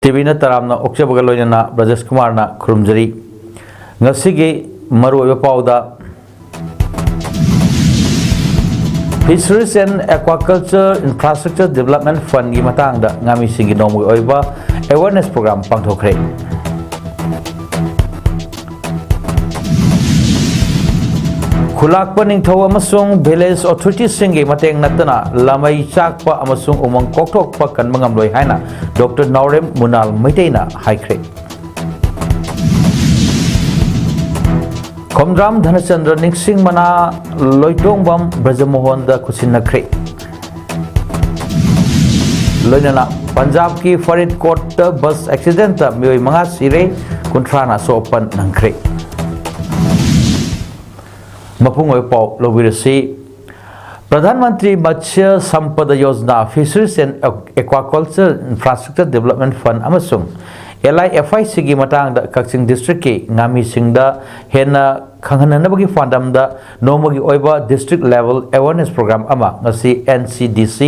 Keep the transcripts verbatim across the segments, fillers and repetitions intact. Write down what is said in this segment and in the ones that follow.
ꯇꯤꯚꯤꯅ ꯇꯔꯥꯝꯅ ꯑꯣꯛꯆꯕꯒ ꯂꯣꯏꯅꯅ ꯕ꯭ꯔꯖꯦꯁ ꯀꯨꯃꯥꯔꯅ ꯈꯨꯔꯨꯝꯖꯔꯤ꯫ ꯉꯁꯤꯒꯤ ꯃꯔꯨꯑꯣꯏꯕ ꯄꯥꯎꯗ, Fisheries and Aquaculture Infrastructure Development Fundꯒꯤ ꯃꯇꯥꯡꯗ ꯉꯥꯃꯤꯁꯤꯡꯒꯤ ꯅꯣꯡꯃꯒꯤ ꯑꯣꯏꯕ awareness program ꯄꯥꯡꯊꯣꯛꯈ꯭ꯔꯦ꯫ ꯈꯨꯂꯥꯛꯄ ꯅꯤꯡꯊꯧ ꯑꯃꯁꯨꯡ village authorityꯁꯤꯡꯒꯤ ꯃꯇꯦꯡ ꯅꯠꯇꯅ ꯂꯥꯃꯩ ꯆꯥꯛꯄ ꯑꯃꯁꯨꯡ ꯎꯃꯪ ꯀꯣꯛꯊꯣꯛꯄ ꯀꯟꯕ ꯉꯝꯂꯣꯏ ꯍꯥꯏꯅ ꯗꯣꯛꯇꯔ ꯅꯥꯎꯔꯦꯝ ꯃꯨꯅꯥꯜ ꯃꯩꯇꯩꯅ ꯍꯥꯏꯈ꯭ꯔꯦ꯫ ꯈꯣꯝꯗ꯭ꯔꯥꯝ ꯙꯅꯆꯟꯗ꯭ꯔ ꯅꯤꯡꯁꯤꯡ ꯃꯅꯥ ꯂꯣꯏꯇꯣꯡꯕꯝ ꯕ꯭ꯔꯖꯃꯣꯍꯟꯗ ꯈꯨꯠꯁꯤꯟꯅꯈ꯭ꯔꯦ꯫ ꯂꯣꯏꯅꯅ ꯄꯟꯖꯥꯕꯀꯤ ꯐꯔꯤꯗꯀꯣꯠꯇ bus accidentꯇ ꯃꯤꯑꯣꯏ ꯃꯉꯥ ꯁꯤꯔꯦ, ꯀꯨꯟꯊ꯭ꯔꯥꯅ ꯑꯁꯣꯛ ꯑꯄꯟ ꯅꯪꯈ꯭ꯔꯦ꯫ ꯃꯄꯨꯡ ꯑꯣꯏꯕ ꯄꯥꯎ ꯂꯧꯕꯤꯔꯁꯤ꯫ Pradhan Mantri Matsya ꯁꯝꯄꯗ Yojana, Fisheries and Aquaculture Infrastructure Development Fund ꯑꯃꯁꯨꯡ L I F I Cꯒꯤ ꯃꯇꯥꯡꯗ ꯀꯛꯆꯤꯡ districtꯀꯤ ꯉꯥꯃꯤꯁꯤꯡꯗ ꯍꯦꯟꯅ ꯈꯪꯍꯟꯅꯅꯕꯒꯤ ꯄꯥꯟꯗꯝꯗ ꯅꯣꯡꯃꯒꯤ ꯑꯣꯏꯕ district level awareness program ꯑꯃ ꯉꯁꯤ N C D C,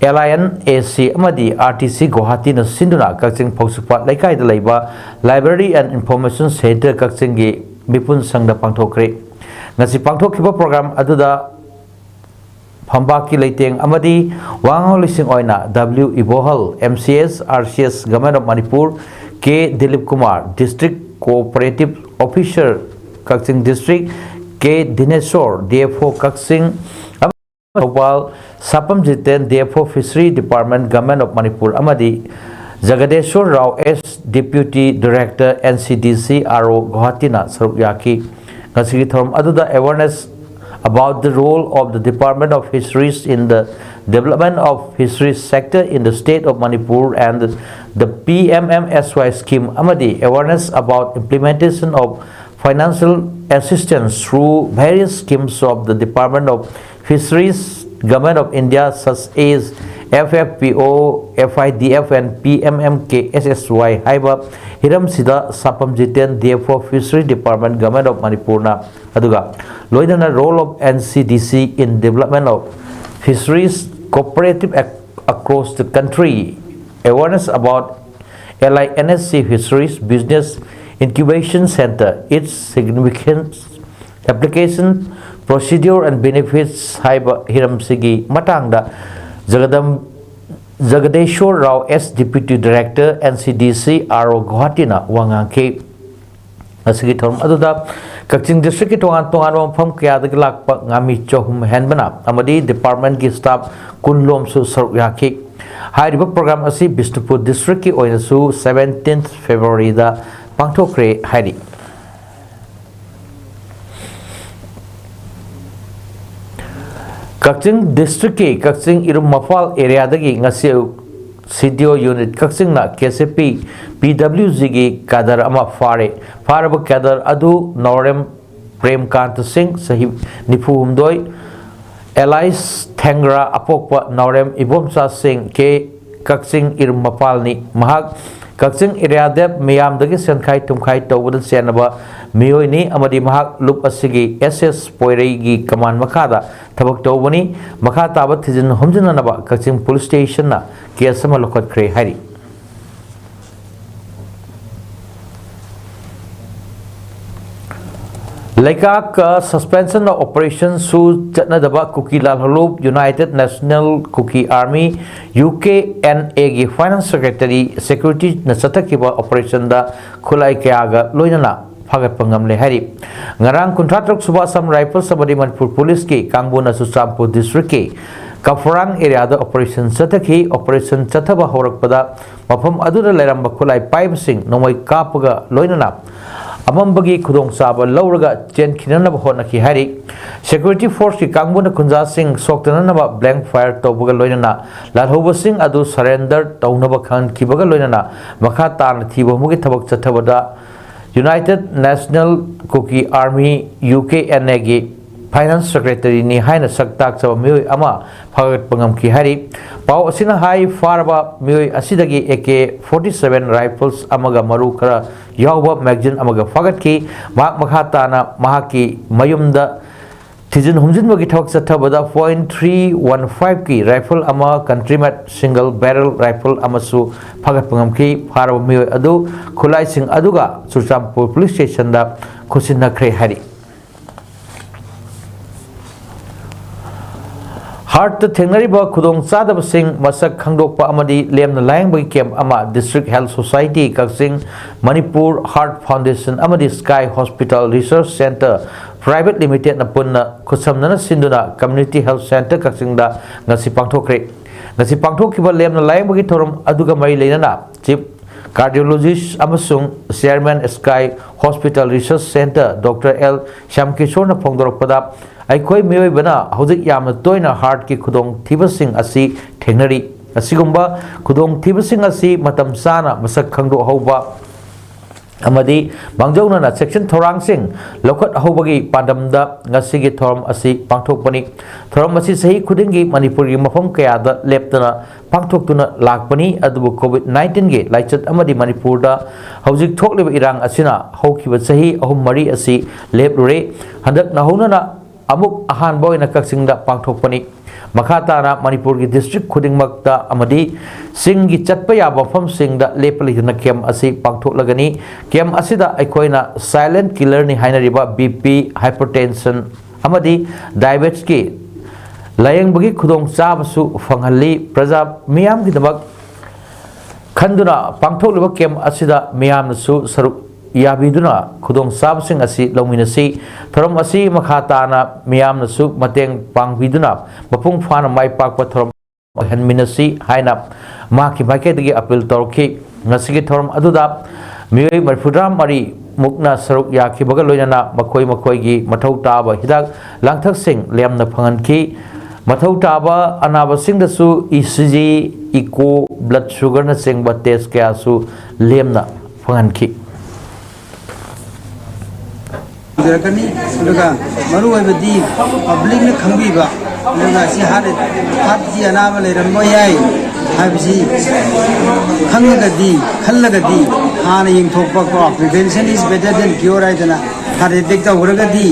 L I N A C ꯑꯃꯗꯤ R T C ꯒꯨꯋꯥꯍꯥꯇꯤꯅ ꯁꯤꯟꯗꯨꯅ ꯀꯛꯆꯤꯡ ꯐꯧꯁꯨꯄꯥꯠ ꯂꯩꯀꯥꯏꯗ ꯂꯩꯕ Library and Information Centre ꯀꯛꯆꯤꯡꯒꯤ ꯃꯤꯄꯨꯟ ꯁꯪꯗ ꯄꯥꯡꯊꯣꯛꯈ꯭ꯔꯦ꯫ ꯉꯁꯤ ꯄꯥꯡꯊꯣꯛꯈꯤꯕ program ꯑꯗꯨꯗ ꯐꯝꯕꯥꯛꯀꯤ ꯂꯩꯇꯦꯡ ꯑꯃꯗꯤ ꯋꯥꯉꯥꯡꯂꯣꯏꯁꯤꯡ ꯑꯣꯏꯅ W ꯏꯕꯣꯍꯜ, M C S, R C S, Government of Manipur, K Dilip Kumar, District Cooperative Officer, Kakching District, K ꯗꯤꯅꯦꯁꯣꯔ, D F O Kakching, Thoubal, ꯁꯥꯄꯝ Jiten, D F O Fishery Department, Government of Manipur, ꯑꯃꯗꯤ ꯖꯒꯗꯦꯁꯣꯔ Rao, S, Deputy Director, N C D C, R O, ꯒꯨꯋꯥꯍꯥꯇꯤꯅ ꯁꯔꯨꯛ ꯌꯥꯈꯤ꯫ ꯉꯁꯤꯒꯤ ꯊꯧꯔꯝ ꯑꯗꯨꯗ awareness about the role of the Department of Fisheries in the development of fisheries sector in the state of Manipur and the P M M S Y scheme ꯑꯃꯗꯤ awareness about implementation of financial assistance through various schemes of the Department of Fisheries, Government of India, such as F F P O, F I D F and P M M K S S Y ꯍꯥꯏꯕ ꯍꯤꯔꯝꯁꯤꯗ ꯁꯥꯄꯝ Jiten, D F O Fishery Department, Government of ꯃꯅꯤꯄꯨꯔꯅ, ꯑꯗꯨꯒ ꯂꯣꯏꯅꯅ role of N C D C in development of fisheries cooperative ac-, across the country, awareness about L I N S C Fisheries Business Incubation Center, Its Significance, Application, Procedure and Benefits ꯍꯥꯏꯕ ꯍꯤꯔꯝꯁꯤꯒꯤ ꯃꯇꯥꯡꯗ ꯖꯒꯗꯝ-, ꯖꯒꯗꯦꯁꯣꯔ Rao S, Deputy Director, N C D C, R O Guwahati ꯅ ꯋꯥ ꯉꯥꯡꯈꯤ꯫ ꯑꯁꯤꯒꯤ ꯊꯧꯔꯝ ꯑꯗꯨꯗ ꯀꯛꯆꯤꯡ district ꯀꯤ ꯇꯣꯉꯥꯟ ꯇꯣꯉꯥꯟꯕ ꯃꯐꯝ ꯀꯌꯥꯗꯒꯤ ꯂꯥꯛꯄ ꯉꯥꯃꯤ ꯆꯍꯨꯝ ꯍꯦꯟꯕꯅ ꯑꯃꯗꯤ department ꯀꯤ staff ꯀꯨꯟ ꯂꯣꯝꯁꯨ ꯁꯔꯨꯛ ꯌꯥꯈꯤ꯫ ꯍꯥꯏꯔꯤꯕ program ꯑꯁꯤ ꯕꯤꯁꯅꯨꯄꯨꯔ district ꯀꯤ ꯑꯣꯏꯅꯁꯨ seventeenth February ꯗ ꯄꯥꯡꯊꯣꯛꯈ꯭ꯔꯦ ꯍꯥꯏꯔꯤ꯫ ꯀꯛꯆꯤꯡ district ꯀꯤ ꯀꯛꯆꯤꯡ ꯏꯔꯨꯝ ꯃꯄꯥꯜ area ꯗꯒꯤ ꯉꯁꯤ ꯑꯌꯨꯛ C D O unit ꯀꯛꯆꯤꯡꯅ K C P P W G ꯒꯤ cadre ꯑꯃ ꯐꯥꯔꯦ꯫ ꯐꯥꯔꯕ cadre ꯑꯗꯨ ꯅꯥꯎꯔꯦꯝ ꯄ꯭ꯔꯦꯝꯀꯥꯟꯇ ꯁꯤꯡ, ꯆꯍꯤ ꯅꯤꯐꯨ ꯍꯨꯝꯗꯣꯏ, ꯑꯦꯂꯥꯏꯁ ꯊꯦꯡꯒ꯭ꯔꯥ, ꯑꯄꯣꯛꯄ ꯅꯥꯎꯔꯦꯝ ꯏꯕꯣꯝꯆꯥ ꯁꯤꯡ, ꯀꯦ, ꯀꯛꯆꯤꯡ ꯏꯔꯨꯝ ꯃꯄꯥꯜꯅꯤ꯫ ꯃꯍꯥꯛ ꯀꯛꯆꯤꯡ area ꯗ ꯃꯤꯌꯥꯝꯗꯒꯤ ꯁꯦꯟꯈꯥꯏ ꯊꯨꯝꯈꯥꯏ ꯇꯧꯕꯗ ꯆꯦꯟꯅꯕ ꯃꯤꯑꯣꯏꯅꯤ ꯑꯃꯗꯤ ꯃꯍꯥꯛ ꯂꯨꯞ ꯑꯁꯤꯒꯤ S S ꯄꯣꯏꯔꯩꯒꯤ command ꯃꯈꯥꯗ ꯊꯕꯛ ꯇꯧꯕꯅꯤ꯫ ꯃꯈꯥ ꯇꯥꯕ ꯊꯤꯖꯤꯟ ꯍꯨꯝꯖꯤꯟꯅꯅꯕ ꯀꯛꯆꯤꯡ police station ꯅ case ꯑꯃ ꯂꯧꯈꯠꯈ꯭ꯔꯦ ꯍꯥꯏꯔꯤ꯫ ꯂꯩꯉꯥꯛꯀ suspension of operation ꯁꯨ ꯆꯠꯅꯗꯕ ꯀꯨꯀꯤ ꯂꯥꯜꯍꯧꯂꯨꯞ United National Kuki Army, U K N A ꯒꯤ finance secretary security ꯅ ꯆꯠꯊꯈꯤꯕ operation ꯗ ꯈꯨꯠꯂꯥꯏ ꯀꯌꯥꯒ ꯂꯣꯏꯅꯅ ꯐꯥꯒꯠꯄ ꯉꯝꯂꯦ ꯍꯥꯏꯔꯤ꯫ ꯉꯔꯥꯡ ꯀꯨꯟꯊ꯭ꯔꯥ ꯇꯔꯨꯛ ꯁꯨꯕ Assam Rifles ꯑꯃꯗꯤ ꯃꯅꯤꯄꯨꯔ police ꯀꯤ ꯀꯥꯡꯕꯨꯅ ꯆꯨꯔꯆꯥꯟꯄꯨꯔ district ꯀꯤ ꯀꯐꯔꯥꯡ area ꯗ operation ꯆꯠꯊꯈꯤ꯫ Operation ꯆꯠꯊꯕ ꯍꯧꯔꯛꯄꯗ ꯃꯐꯝ ꯑꯗꯨꯗ ꯂꯩꯔꯝꯕ ꯈꯨꯠꯂꯥꯏ ꯄꯥꯏꯕꯁꯤꯡ ꯅꯣꯡꯃꯩ ꯀꯥꯞꯄꯒ ꯂꯣꯏꯅꯅ ꯑꯃꯝꯕꯒꯤ ꯈꯨꯗꯣꯡꯆꯥꯕ ꯂꯧꯔꯒ ꯆꯦꯟꯈꯤꯅꯅꯕ ꯍꯣꯠꯅꯈꯤ ꯍꯥꯏꯔꯤ꯫ Security force ꯀꯤ ꯀꯥꯡꯕꯨꯅ ꯈꯨꯟꯖꯥꯁꯤꯡ ꯁꯣꯛꯇꯅꯅꯕ blank fire ꯇꯧꯕꯒ ꯂꯣꯏꯅꯅ ꯂꯥꯜꯍꯧꯕꯁꯤꯡ ꯑꯗꯨ surrender ꯇꯧꯅꯕ ꯈꯪꯍꯟꯈꯤꯕꯒ ꯂꯣꯏꯅꯅ ꯃꯈꯥ ꯇꯥꯅ ꯊꯤꯕ ꯍꯨꯝꯕꯒꯤ ꯊꯕꯛ ꯆꯠꯊꯕꯗ United National Kuki Army, U K N A ꯒꯤ finance secretary ꯅꯤ ꯍꯥꯏꯅ ꯁꯛ ꯇꯥꯛꯆꯕ ꯃꯤꯑꯣꯏ ꯑꯃ ꯐꯥꯒꯠꯄ ꯉꯝꯈꯤ ꯍꯥꯏꯔꯤ꯫ ꯄꯥꯎ ꯑꯁꯤꯅ ꯍꯥꯏ, ꯐꯥꯔꯕ ꯃꯤꯑꯣꯏ ꯑꯁꯤꯗꯒꯤ A K forty seven rifles ꯑꯃꯒ ꯃꯔꯨ ꯈꯔ ꯌꯥꯎꯕ magazine ꯑꯃꯒ ꯐꯥꯒꯠꯈꯤ꯫ ꯃꯍꯥꯛ ꯃꯈꯥ ꯇꯥꯅ ꯃꯍꯥꯛꯀꯤ ꯃꯌꯨꯝꯗ ꯊꯤꯖꯤꯟ ꯍꯨꯝꯖꯤꯟꯕꯒꯤ ꯊꯕꯛ ꯆꯠꯊꯕꯗ point three one five ꯀꯤ rifle ꯑꯃ, country made single barrel rifle ꯑꯃꯁꯨ ꯐꯥꯒꯠꯄ ꯉꯝꯈꯤ꯫ ꯐꯥꯔꯕ ꯃꯤꯑꯣꯏ ꯑꯗꯨ ꯈꯨꯠꯂꯥꯏꯁꯤꯡ ꯑꯗꯨꯒ ꯆꯨꯔꯆꯥꯟꯄꯨꯔ police stationꯗ ꯈꯨꯠꯁꯤꯟꯅꯈ꯭ꯔꯦ ꯍꯥꯏꯔꯤ꯫ Heartꯇ ꯊꯦꯡꯅꯔꯤꯕ ꯈꯨꯗꯣꯡꯆꯥꯗꯕꯁꯤꯡ ꯃꯁꯛ ꯈꯪꯗꯣꯛꯄ ꯑꯃꯗꯤ ꯂꯦꯝꯅ ꯂꯥꯌꯦꯡꯕꯒꯤ camp ꯑꯃ District Health Society ꯀꯛꯆꯤꯡ, ꯃꯅꯤꯄꯨꯔ Heart Foundation ꯑꯃꯗꯤ Sky Hospital Research Centre Private Limitedꯅ ꯄꯨꯟꯅ ꯈꯨꯠꯁꯝꯅꯅ ꯁꯤꯟꯗꯨꯅ Community Health Centre ꯀꯛꯆꯤꯡꯗ ꯉꯁꯤ ꯄꯥꯡꯊꯣꯛꯈ꯭ꯔꯦ꯫ ꯉꯁꯤ ꯄꯥꯡꯊꯣꯛꯈꯤꯕ ꯂꯦꯝꯅ ꯂꯥꯌꯦꯡꯕꯒꯤ ꯊꯧꯔꯝ ꯑꯗꯨꯒ ꯃꯔꯤ ꯂꯩꯅꯅ Chief Cardiologist ꯑꯃꯁꯨꯡ Chairman Sky Hospital Research Centre Doctor L ꯁ꯭ꯌꯥꯝꯀꯤꯁꯣꯔꯅ ꯐꯣꯡꯗꯣꯔꯛꯄꯗ, ꯑꯩꯈꯣꯏ ꯃꯤꯑꯣꯏꯕꯅ ꯍꯧꯖꯤꯛ ꯌꯥꯝꯅ ꯇꯣꯏꯅ heartꯀꯤ ꯈꯨꯗꯣꯡꯊꯤꯕꯁꯤꯡ ꯑꯁꯤ ꯊꯦꯡꯅꯔꯤ꯫ ꯑꯁꯤꯒꯨꯝꯕ ꯈꯨꯗꯣꯡꯊꯤꯕꯁꯤꯡ ꯑꯁꯤ ꯃꯇꯝ ꯆꯥꯅ ꯃꯁꯛ ꯈꯪꯗꯣꯛꯍꯧꯕ ꯑꯃꯗꯤ ꯃꯥꯡꯖꯧꯅꯅ ꯆꯦꯛꯁꯤꯟ ꯊꯧꯔꯥꯡꯁꯤꯡ ꯂꯧꯈꯠꯍꯧꯕꯒꯤ ꯄꯥꯟꯗꯝꯗ ꯉꯁꯤꯒꯤ ꯊꯧꯔꯝ ꯑꯁꯤ ꯄꯥꯡꯊꯣꯛꯄꯅꯤ꯫ ꯊꯧꯔꯝ ꯑꯁꯤ ꯆꯍꯤ ꯈꯨꯗꯤꯡꯒꯤ ꯃꯅꯤꯄꯨꯔꯒꯤ ꯃꯐꯝ ꯀꯌꯥꯗ ꯂꯦꯞꯇꯅ ꯄꯥꯡꯊꯣꯛꯇꯨꯅ ꯂꯥꯛꯄꯅꯤ꯫ ꯑꯗꯨꯕꯨ COVID nineteenꯒꯤ ꯂꯥꯏꯆꯠ ꯑꯃꯗꯤ ꯃꯅꯤꯄꯨꯔꯗ ꯍꯧꯖꯤꯛ ꯊꯣꯛꯂꯤꯕ ꯏꯔꯥꯡ ꯑꯁꯤꯅ ꯍꯧꯈꯤꯕ ꯆꯍꯤ ꯑꯍꯨꯝ ꯃꯔꯤ ꯑꯁꯤ ꯂꯦꯞꯂꯨꯔꯦ꯫ ꯍꯟꯗꯛ ꯅꯧꯍꯧꯅꯅ ꯑꯃꯨꯛ ꯑꯍꯥꯟꯕ ꯑꯣꯏꯅ ꯀꯛꯆꯤꯡꯗ ꯄꯥꯡꯊꯣꯛꯄꯅꯤ꯫ ꯃꯈꯥ ꯇꯥꯅ ꯃꯅꯤꯄꯨꯔꯒꯤ district ꯈꯨꯗꯤꯡꯃꯛꯇ ꯑꯃꯗꯤ ꯆꯤꯡꯒꯤ ꯆꯠꯄ ꯌꯥꯕ ꯃꯐꯝꯁꯤꯡꯗ ꯂꯦꯞꯄ ꯂꯩꯇꯅ camp ꯑꯁꯤ ꯄꯥꯡꯊꯣꯛꯂꯒꯅꯤ꯫ Camp ꯑꯁꯤꯗ ꯑꯩꯈꯣꯏꯅ silent killerꯅꯤ ꯍꯥꯏꯅꯔꯤꯕ BP, hypertension ꯑꯃꯗꯤ diabetesꯀꯤ ꯂꯥꯌꯦꯡꯕꯒꯤ ꯈꯨꯗꯣꯡꯆꯥꯕꯁꯨ ꯐꯪꯍꯜꯂꯤ꯫ ꯄ꯭ꯔꯖꯥ ꯃꯤꯌꯥꯝꯒꯤꯗꯃꯛ ꯈꯟꯗꯨꯅ ꯄꯥꯡꯊꯣꯛꯂꯤꯕ camp ꯑꯁꯤꯗ ꯃꯤꯌꯥꯝꯅꯁꯨ ꯁꯔꯨꯛ ꯌꯥꯕꯤꯗꯨꯅ ꯈꯨꯗꯣꯡꯆꯥꯕꯁꯤꯡ ꯑꯁꯤ ꯂꯧꯃꯤꯟꯅꯁꯤ꯫ ꯊꯧꯔꯝ ꯑꯁꯤ ꯃꯈꯥ ꯇꯥꯅ ꯃꯤꯌꯥꯝꯅꯁꯨ ꯃꯇꯦꯡ ꯄꯥꯡꯕꯤꯗꯨꯅ ꯃꯄꯨꯡ ꯐꯥꯅ ꯃꯥꯏ ꯄꯥꯛꯄ ꯊꯧꯔꯝ ꯑꯣꯏꯍꯟꯃꯤꯟꯅꯁꯤ ꯍꯥꯏꯅ ꯃꯍꯥꯛꯀꯤ ꯃꯥꯏꯀꯩꯗꯒꯤ appeal ꯇꯧꯔꯛꯈꯤ꯫ ꯉꯁꯤꯒꯤ ꯊꯧꯔꯝ ꯑꯗꯨꯗ ꯃꯤꯑꯣꯏ ꯃꯔꯤꯐꯨꯇꯔꯥ ꯃꯔꯤ ꯃꯨꯛꯅ ꯁꯔꯨꯛ ꯌꯥꯈꯤꯕꯒ ꯂꯣꯏꯅꯅ ꯃꯈꯣꯏ ꯃꯈꯣꯏꯒꯤ ꯃꯊꯧ ꯇꯥꯕ ꯍꯤꯗꯥꯛ ꯂꯥꯡꯊꯛꯁꯤꯡ ꯂꯦꯝꯅ ꯐꯪꯍꯟꯈꯤ꯫ ꯃꯊꯧ ꯇꯥꯕ ꯑꯅꯥꯕꯁꯤꯡꯗꯁꯨ ECG, echo, blood sugarꯅꯆꯤꯡꯕ test ꯀꯌꯥꯁꯨ ꯂꯦꯝꯅ ꯐꯪꯍꯟꯈꯤ꯫ ꯇꯧꯖꯔꯛꯀꯅꯤ꯫ ꯑꯗꯨꯒ ꯃꯔꯨꯑꯣꯏꯕꯗꯤ publicꯅ ꯈꯪꯕꯤꯕ, ꯑꯗꯨꯒ ꯁꯤ heart, heartꯀꯤ ꯑꯅꯥꯕ ꯂꯩꯔꯝꯕ ꯌꯥꯏ ꯍꯥꯏꯕꯁꯤ ꯈꯪꯉꯒꯗꯤ, ꯈꯜꯂꯒꯗꯤ ꯍꯥꯟꯅ ꯌꯦꯡꯊꯣꯛꯄ ꯀꯣ, "Prevention is better than cure" ꯍꯥꯏꯗꯅ heart attack ꯇꯧꯈ꯭ꯔꯒꯗꯤ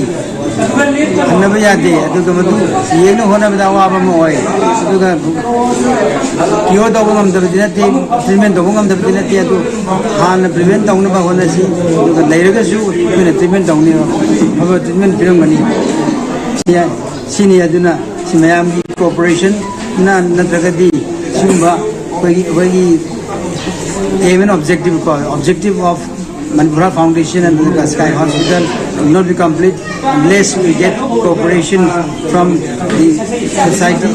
ꯍꯟꯅꯕ ꯌꯥꯗꯦ꯫ ꯑꯗꯨꯒ ꯃꯗꯨ ꯌꯦꯡꯅ ꯍꯣꯠꯅꯕꯗ ꯑꯋꯥꯕ ꯑꯃ ꯑꯣꯏ꯫ ꯑꯗꯨꯒ ꯀ꯭ꯌꯣꯔ ꯇꯧꯕ ꯉꯝꯗꯕꯗꯤ ꯅꯠꯇꯦ, ꯇ꯭ꯔꯤꯠꯃꯦꯟ ꯇꯧꯕ ꯉꯝꯗꯕꯗꯤ ꯅꯠꯇꯦ꯫ ꯑꯗꯨ ꯍꯥꯟꯅ ꯄ꯭ꯔꯤꯚꯦꯟ ꯇꯧꯅꯕ ꯍꯣꯠꯅꯁꯤ꯫ ꯑꯗꯨꯒ ꯂꯩꯔꯒꯁꯨ ꯑꯩꯈꯣꯏꯅ ꯇ꯭ꯔꯤꯠꯃꯦꯟ ꯇꯧꯅꯤ, ꯑꯐꯕ ꯇ꯭ꯔꯤꯠꯃꯦꯟ ꯄꯤꯔꯝꯒꯅꯤ꯫ ꯁꯤ-, ꯁꯤꯅꯤ꯫ ꯑꯗꯨꯅ ꯁꯤ ꯃꯌꯥꯝꯒꯤ ꯀꯣꯑꯣꯄꯔꯦꯁꯟꯅ ꯅꯠꯇ꯭ꯔꯒꯗꯤ ꯁꯤꯒꯨꯝꯕ ꯑꯩꯈꯣꯏꯒꯤ, ꯑꯩꯈꯣꯏꯒꯤ aim and objective ꯀꯣ, objective of Manipur Foundation and the Sky Hospital will not be complete unless we get cooperation from the society,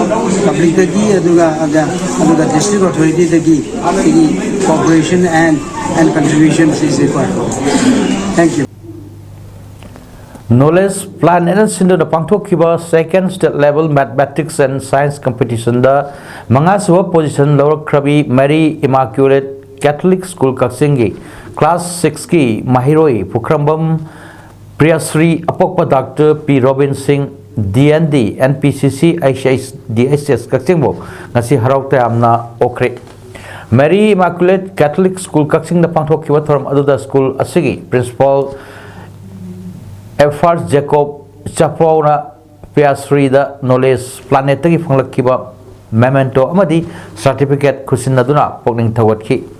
public ꯇꯒꯤ, ꯑꯗꯨꯒ, ꯑꯗꯨꯒ district authority ꯗꯒꯤ ꯑꯩꯈꯣꯏꯒꯤ cooperation and, and contribution is required. Thank you. Knowledge Planet ꯅ ꯁꯤꯟꯗꯨꯅ ꯄꯥꯡꯊꯣꯛꯈꯤꯕ Second State Level Mathematics and Science Competition the ꯃꯉꯥꯁꯨꯕ position ꯂꯧꯔꯛꯈ꯭ꯔꯕꯤ Mary Immaculate Catholic School ꯀꯛꯆꯤꯡꯒꯤ class six ꯀꯤ ꯃꯍꯩꯔꯣꯏ ꯄꯨꯈ꯭ꯔꯝꯕꯝ ꯄ꯭ꯔꯤꯌꯥꯁ꯭ꯔꯤ, ꯑꯄꯣꯛꯄ ꯗꯥꯛꯇꯔ ꯄꯤ ꯔꯣꯕꯤꯟ ꯁꯤꯡ, D N D, N P C C, H H D H S ꯀꯛꯆꯤꯡꯕꯨ ꯉꯁꯤ ꯍꯔꯥꯎ ꯇꯌꯥꯝꯅ ꯑꯣꯛꯈ꯭ꯔꯦ꯫ Mary Immaculate Catholic School ꯀꯛꯆꯤꯡꯗ ꯄꯥꯡꯊꯣꯛꯈꯤꯕ ꯊꯧꯔꯝ ꯑꯗꯨꯗ school ꯑꯁꯤꯒꯤ principal Ephraim Jacob ꯆꯥꯐꯥꯎꯅ ꯄ꯭ꯔꯤꯌꯥꯁ꯭ꯔꯤꯗ Knowledge Planet ꯇꯒꯤ ꯐꯪꯂꯛꯈꯤꯕ memento ꯑꯃꯗꯤ certificate ꯈꯨꯠꯁꯤꯟꯅꯗꯨꯅ ꯄꯨꯛꯅꯤꯡ ꯊꯧꯒꯠꯈꯤ꯫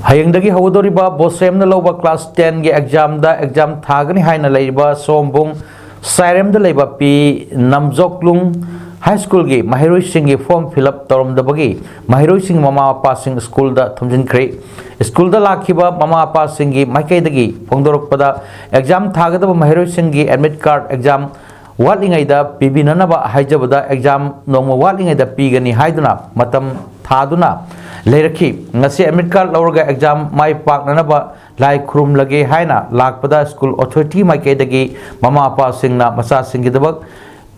ꯍꯌꯦꯡꯗꯒꯤ ꯍꯧꯒꯗꯧꯔꯤꯕ ꯕꯣꯁꯦꯝꯅ ꯂꯧꯕ class ten ꯒꯤ exam ꯗ exam ꯊꯥꯒꯅꯤ ꯍꯥꯏꯅ ꯂꯩꯔꯤꯕ ꯁꯣꯝꯕꯨꯡ ꯁꯥꯏꯔꯦꯝꯗ ꯂꯩꯕ ꯄꯤ ꯅꯝꯖꯣꯛꯂꯨꯡ High School ꯒꯤ ꯃꯍꯩꯔꯣꯏꯁꯤꯡꯒꯤ form fill up ꯇꯧꯔꯝꯗꯕꯒꯤ ꯃꯍꯩꯔꯣꯏꯁꯤꯡꯒꯤ ꯃꯃꯥ ꯃꯄꯥꯁꯤꯡ school ꯗ ꯊꯣꯝꯖꯤꯟꯈ꯭ꯔꯦ꯫ School ꯗ ꯂꯥꯛꯈꯤꯕ ꯃꯃꯥ ꯃꯄꯥꯁꯤꯡꯒꯤ ꯃꯥꯏꯀꯩꯗꯒꯤ ꯐꯣꯡꯗꯣꯔꯛꯄꯗ, exam ꯊꯥꯒꯗꯕ ꯃꯍꯩꯔꯣꯏꯁꯤꯡꯒꯤ admit card, exam ꯋꯥꯠꯂꯤꯉꯩꯗ ꯄꯤꯕꯤꯅꯅꯕ ꯍꯥꯏꯖꯕꯗ, exam ꯅꯣꯡꯃ ꯋꯥꯠꯂꯤꯉꯩꯗ ꯄꯤꯒꯅꯤ ꯍꯥꯏꯗꯨꯅ ꯃꯇꯝ ꯊꯥꯗꯨꯅ ꯂꯩꯔꯛꯈꯤ꯫ ꯉꯁꯤ admit card ꯂꯧꯔꯒ exam ꯃꯥꯏ ꯄꯥꯛꯅꯅꯕ ꯂꯥꯏ ꯈꯨꯔꯨꯝꯂꯒꯦ ꯍꯥꯏꯅ ꯂꯥꯛꯄꯗ, school authority ꯃꯥꯏꯀꯩꯗꯒꯤ ꯃꯃꯥ ꯃꯄꯥꯁꯤꯡꯅ ꯃꯆꯥꯁꯤꯡꯒꯤꯗꯃꯛ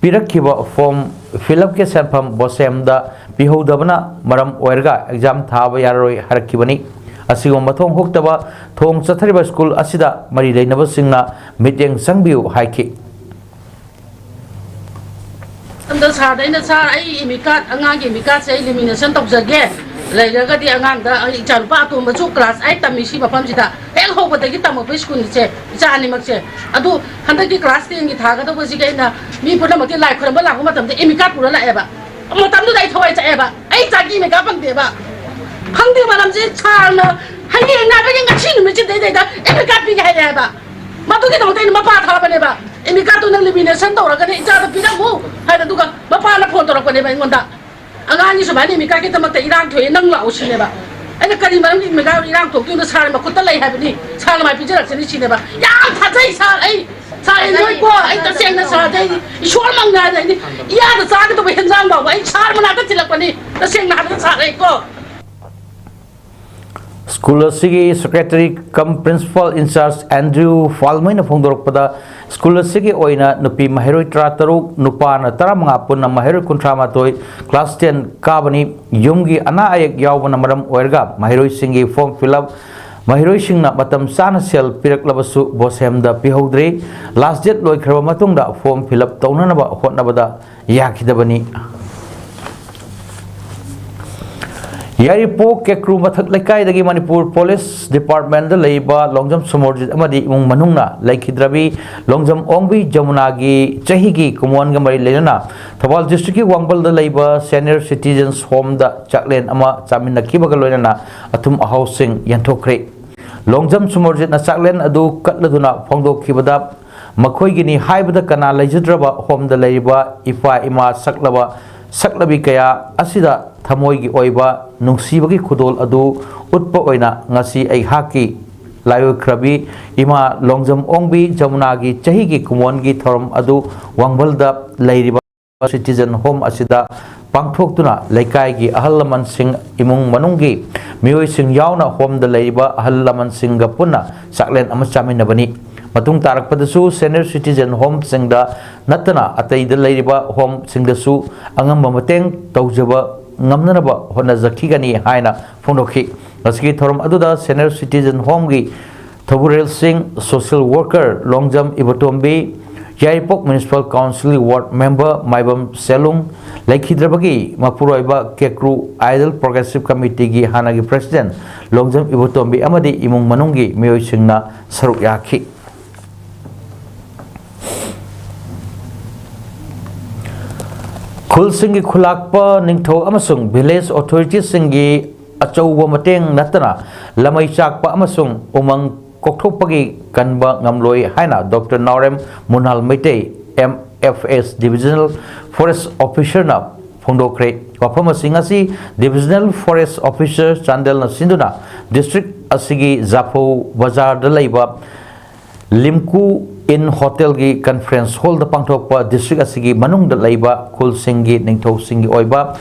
ꯄꯤꯔꯛꯈꯤꯕ form fill up ꯀꯤ ꯁꯦꯟꯐꯝ ꯕꯣꯁꯦꯝꯗ ꯄꯤꯍꯧꯗꯕꯅ ꯃꯔꯝ ꯑꯣꯏꯔꯒ exam ꯊꯥꯕ ꯌꯥꯔꯔꯣꯏ ꯍꯥꯏꯔꯛꯈꯤꯕꯅꯤ꯫ ꯑꯁꯤꯒꯨꯝꯕ ꯃꯊꯣꯡ ꯍꯨꯛꯇꯕ ꯊꯧꯑꯣꯡ ꯆꯠꯊꯔꯤꯕ school ꯑꯁꯤꯗ ꯃꯔꯤ ꯂꯩꯅꯕꯁꯤꯡꯅ ꯃꯤꯠꯌꯦꯡ ꯆꯪꯕꯤꯌꯨ ꯍꯥꯏꯈꯤ꯫ ꯑꯗꯣ ꯁꯥꯔꯗ ꯑꯩꯅ, "ꯁꯥꯔ, ꯑꯩ admit card, ꯑꯉꯥꯡꯒꯤ admit card ꯁꯦ ꯑꯩ lamination ꯇꯧꯖꯒꯦ, ꯂꯩꯔꯒꯗꯤ ꯑꯉꯥꯡꯗ, ꯑꯩ ꯏꯆꯥꯅꯨꯄꯥ ꯑꯇꯣꯝꯕꯁꯨ class eight ꯇꯝꯃꯤ ꯁꯤ ꯃꯐꯝꯁꯤꯗ, ꯍꯦꯛ ꯍꯧꯕꯗꯒꯤ ꯇꯝꯃꯛꯄ ꯁ꯭ꯀꯨꯜꯁꯦ, ꯏꯆꯥ ꯑꯅꯤꯃꯛꯁꯦ꯫ ꯑꯗꯨ ꯍꯟꯗꯛꯀꯤ class tenꯒꯤ ꯊꯥꯒꯗꯧꯕꯁꯤꯒꯤ ꯑꯩꯅ ꯃꯤ ꯄꯨꯝꯅꯃꯛꯀꯤ ꯂꯥꯏ ꯈꯣꯏꯔꯝꯕ ꯂꯥꯛꯄ ꯃꯇꯝꯗ ꯑꯦꯃꯤꯀꯥꯠ ꯄꯨꯔ ꯂꯥꯛꯑꯦꯕ꯫ ꯃꯇꯝꯗꯨꯗ ꯑꯩ ꯊꯋꯥꯏ ꯆꯥꯛꯑꯦꯕ, ꯑꯩ ꯏꯆꯥꯒꯤ ꯑꯦꯃꯤꯀꯥꯠ ꯐꯪꯗꯦꯕ꯫ ꯐꯪꯗꯦ ꯃꯔꯝꯁꯦ ꯁꯥꯔꯅ ꯍꯌꯦꯡ ꯅꯥꯕꯒꯤ ꯉꯁꯤ ꯅꯨꯃꯤꯠꯁꯤꯗꯩꯗ ꯑꯦꯃꯤꯀꯥꯠ ꯄꯤꯒꯦ ꯍꯥꯏꯔꯛꯑꯦꯕ꯫ ꯃꯗꯨꯒꯤꯗꯃꯛꯇ ꯑꯩꯅ ꯃꯄꯥ ꯊꯥꯕꯅꯦꯕ, ꯑꯦꯃꯤꯀꯥꯠꯇꯨ ꯅꯪ lamination ꯇꯧꯔꯒꯅꯦ ꯏꯆꯥꯗ ꯄꯤꯔꯝꯃꯨ ꯍꯥꯏꯅ꯫ ꯑꯗꯨꯒ ꯃꯄꯥꯅ phone ꯇꯧꯔꯛꯄꯅꯦꯕ ꯑꯩꯉꯣꯟꯗ, "ꯑꯉꯥꯡꯒꯤ ꯁꯨꯃꯥꯏꯅ ꯑꯦꯃꯤꯀꯥꯠꯀꯤꯗꯃꯛꯇ ꯏꯔꯥꯡ ꯊꯣꯛꯑꯦ, ꯅꯪ ꯂꯥꯛꯑꯣ" ꯁꯤꯅꯦꯕ꯫ ꯑꯩꯅ, "ꯀꯔꯤ ꯃꯔꯝꯒꯤ ꯑꯦꯃꯤꯀꯥꯠ ꯏꯔꯥꯡ ꯊꯣꯛꯇꯣꯏꯅꯣ? ꯁꯥꯔ ꯃꯈꯨꯠꯇ ꯂꯩ ꯍꯥꯏꯕꯅꯤ, ꯁꯥꯔꯅ ꯃꯥꯏ ꯄꯤꯖꯔꯛꯆꯅꯤ" ꯁꯤꯅꯦꯕ꯫ ꯌꯥꯝ ꯊꯥꯖꯩ ꯁꯥꯔ, ꯑꯩ ꯁꯥꯔ, ꯑꯩ ꯅꯣꯏꯀꯣ, ꯑꯩ ꯇꯁꯦꯡꯅ ꯁꯥꯔꯁꯦ ꯑꯩ ꯏꯁꯣꯔꯃꯛꯅꯦ ꯍꯥꯏꯅ ꯑꯩꯗꯤ ꯏꯌꯥꯗ ꯆꯥꯒꯗꯕ ꯍꯦꯟꯖꯥꯡ ꯐꯥꯎꯕ ꯑꯩ ꯁꯥꯔ ꯃꯅꯥꯛꯇ ꯊꯤꯜꯂꯛꯄꯅꯤ, ꯇꯁꯦꯡꯅ ꯍꯥꯏꯕꯗ ꯁꯥꯔ ꯑꯩꯀꯣ꯫ ꯁ꯭ꯀꯨꯜ ꯑꯁꯤꯒꯤ secretary cum principal in charge Andrew ꯐꯥꯜꯃꯩꯅ ꯐꯣꯡꯗꯣꯔꯛꯄꯗ, ꯁ꯭ꯀꯨꯜ ꯑꯁꯤꯒꯤ ꯑꯣꯏꯅ ꯅꯨꯄꯤ ꯃꯍꯩꯔꯣꯏ ꯇꯔꯥꯇꯔꯨꯛ, ꯅꯨꯄꯥꯅ ꯇꯔꯥꯃꯉꯥ, ꯄꯨꯟꯅ ꯃꯍꯩꯔꯣꯏ ꯀꯨꯟꯊ꯭ꯔꯥ ꯃꯥꯊꯣꯏ class ten ꯀꯥꯕꯅꯤ꯫ ꯌꯨꯝꯒꯤ ꯑꯅꯥ ꯑꯌꯦꯛ ꯌꯥꯎꯕꯅ ꯃꯔꯝ ꯑꯣꯏꯔꯒ ꯃꯍꯩꯔꯣꯏꯁꯤꯡꯒꯤ form fill up ꯃꯍꯩꯔꯣꯏꯁꯤꯡꯅ ꯃꯇꯝ ꯆꯥꯅ ꯁꯦꯜ ꯄꯤꯔꯛꯂꯕꯁꯨ ꯕꯣꯁꯦꯝꯗ ꯄꯤꯍꯧꯗ꯭ꯔꯤ꯫ Last date ꯂꯣꯏꯈ꯭ꯔꯕ ꯃꯇꯨꯡꯗ form fill up ꯇꯧꯅꯅꯕ ꯍꯣꯠꯅꯕꯗ ꯌꯥꯈꯤꯗꯕꯅꯤ꯫ ꯌꯥꯏꯔꯤꯄꯣꯛ ꯀꯦꯀ꯭ꯔꯨ ꯃꯊꯛ ꯂꯩꯀꯥꯏꯗꯒꯤ ꯃꯅꯤꯄꯨꯔ ꯄꯨꯂꯤꯁ ꯗꯤꯄꯥꯔꯠꯃꯦꯟꯗ ꯂꯩꯕ ꯂꯣꯡꯖꯝ ꯁꯨꯃꯣꯔꯖꯤꯠ ꯑꯃꯗꯤ ꯏꯃꯨꯡ ꯃꯅꯨꯡꯅ ꯂꯩꯈꯤꯗ꯭ꯔꯕꯤ ꯂꯣꯡꯖꯝ ꯑꯣꯡꯕꯤ ꯖꯃꯨꯅꯥꯒꯤ ꯆꯍꯤꯒꯤ ꯀꯨꯝꯑꯣꯟꯒ ꯃꯔꯤ ꯂꯩꯅꯅ ꯊꯧꯕꯥꯜ districtꯀꯤ ꯋꯥꯡꯕꯜꯗ ꯂꯩꯕ senior citizens homeꯗ ꯆꯥꯛꯂꯦꯟ ꯑꯃ ꯆꯥꯃꯤꯟꯅꯈꯤꯕꯒ ꯂꯣꯏꯅꯅ ꯑꯊꯨꯝ ꯑꯍꯥꯎꯁꯤꯡ ꯌꯦꯟꯊꯣꯛꯈ꯭ꯔꯦ꯫ ꯂꯣꯡꯖꯝ ꯁꯨꯃꯣꯔꯖꯤꯠꯅ ꯆꯥꯛꯂꯦꯟ ꯑꯗꯨ ꯀꯠꯂꯗꯨꯅ ꯐꯣꯡꯗꯣꯛꯈꯤꯕꯗ, ꯃꯈꯣꯏꯒꯤꯅꯤ ꯍꯥꯏꯕꯗ ꯀꯅꯥ ꯂꯩꯖꯗ꯭ꯔꯕ homeꯗ ꯂꯩꯔꯤꯕ ꯏꯄꯥ ꯏꯃꯥ ꯁꯛꯂꯕ ꯁꯛꯂꯕꯤ ꯀꯌꯥ ꯑꯁꯤꯗ ꯊꯃꯣꯏꯒꯤ ꯑꯣꯏꯕ ꯅꯨꯡꯁꯤꯕꯒꯤ ꯈꯨꯗꯣꯜ ꯑꯗꯨ ꯎꯠꯄ ꯑꯣꯏꯅ ꯉꯁꯤ ꯑꯩꯍꯥꯛꯀꯤ ꯂꯥꯏꯑꯣꯏꯈ꯭ꯔꯕꯤ ꯏꯃꯥ ꯂꯣꯡꯖꯝ ꯑꯣꯡꯕꯤ ꯖꯃꯨꯅꯥꯒꯤ ꯆꯍꯤꯒꯤ ꯀꯨꯝꯑꯣꯟꯒꯤ ꯊꯧꯔꯝ ꯑꯗꯨ ꯋꯥꯡꯕꯜꯗ ꯂꯩꯔꯤꯕ citizen home ꯑꯁꯤꯗ ꯄꯥꯡꯊꯣꯛꯇꯨꯅ ꯂꯩꯀꯥꯏꯒꯤ ꯑꯍꯜ ꯂꯃꯟꯁꯤꯡ, ꯏꯃꯨꯡ ꯃꯅꯨꯡꯒꯤ ꯃꯤꯑꯣꯏꯁꯤꯡ ꯌꯥꯎꯅ homeꯗ ꯂꯩꯔꯤꯕ ꯑꯍꯜ ꯂꯃꯟꯁꯤꯡꯒ ꯄꯨꯟꯅ ꯆꯥꯛꯂꯦꯟ ꯑꯃ ꯆꯥꯃꯤꯟꯅꯕꯅꯤ꯫ ꯃꯇꯨꯡ ꯇꯥꯔꯛꯄꯗꯁꯨ senior citizen homeꯁꯤꯡꯗ ꯅꯠꯇꯅ ꯑꯇꯩꯗ ꯂꯩꯔꯤꯕ homeꯁꯤꯡꯗꯁꯨ ꯑꯉꯝꯕ ꯃꯇꯦꯡ ꯇꯧꯖꯕ ꯉꯝꯅꯅꯕ ꯍꯣꯠꯅꯖꯈꯤꯒꯅꯤ ꯍꯥꯏꯅ ꯐꯣꯡꯗꯣꯛꯈꯤ꯫ ꯉꯁꯤꯒꯤ ꯊꯧꯔꯝ ꯑꯗꯨꯗ senior citizen homeꯒꯤ ꯊꯧꯕꯨꯔꯦꯜꯁꯤꯡ, social worker Longjam ꯏꯕꯣꯇꯣꯝꯕꯤ, ꯌꯥꯏꯔꯤꯄꯣꯛ Municipal Council Ward Member ꯃꯥꯏꯕꯝ ꯁꯦꯂꯨꯡ ꯂꯩꯈꯤꯗ꯭ꯔꯕꯒꯤ ꯃꯄꯨꯔꯣꯏꯕ ꯀꯦꯀ꯭ꯔꯨ Idol Progressive Committee ꯒꯤ ꯍꯥꯟꯅꯒꯤ President ꯂꯣꯡꯖꯝ ꯏꯕꯣꯇꯣꯝꯕꯤ ꯑꯃꯗꯤ ꯏꯃꯨꯡ ꯃꯅꯨꯡꯒꯤ ꯃꯤꯑꯣꯏꯁꯤꯡꯅ ꯁꯔꯨꯛ ꯌꯥꯈꯤ꯫ ꯈꯨꯜꯁꯤꯡꯒꯤ ꯈꯨꯜꯂꯥꯛꯄ ꯅꯤꯡꯊꯧ ꯑꯃꯁꯨꯡ village authority ꯁꯤꯡꯒꯤ ꯑꯆꯧꯕ ꯃꯇꯦꯡ ꯅꯠꯇꯅ ꯂꯃꯩ ꯆꯥꯛꯄ ꯑꯃꯁꯨꯡ ꯎꯃꯪ ꯀꯣꯛꯊꯣꯛꯄꯒꯤ ꯀꯟꯕ ꯉꯝꯂꯣꯏ ꯍꯥꯏꯅ Doctor ꯅꯥꯎꯔꯦꯝ ꯃꯨꯅꯥꯜ Meitei, M F S Divisional Forest Officer ꯅ ꯐꯣꯡꯗꯣꯛꯈ꯭ꯔꯦ꯫ ꯋꯥꯐꯝ ꯑꯁꯤ ꯉꯁꯤ Divisional Forest Officer ꯆꯥꯟꯗꯦꯜꯅ ꯁꯤꯟꯗꯨꯅ district ꯑꯁꯤꯒꯤ ꯖꯥꯐꯧ ꯕꯖꯥꯔꯗ ꯂꯩꯕ ꯂꯤꯝꯀꯨ Inn Hotel ꯒꯤ conference hall ꯗ ꯄꯥꯡꯊꯣꯛꯄ district ꯑꯁꯤꯒꯤ ꯃꯅꯨꯡꯗ ꯂꯩꯕ ꯈꯨꯜꯁꯤꯡꯒꯤ ꯅꯤꯡꯊꯧꯁꯤꯡꯒꯤ ꯑꯣꯏꯕ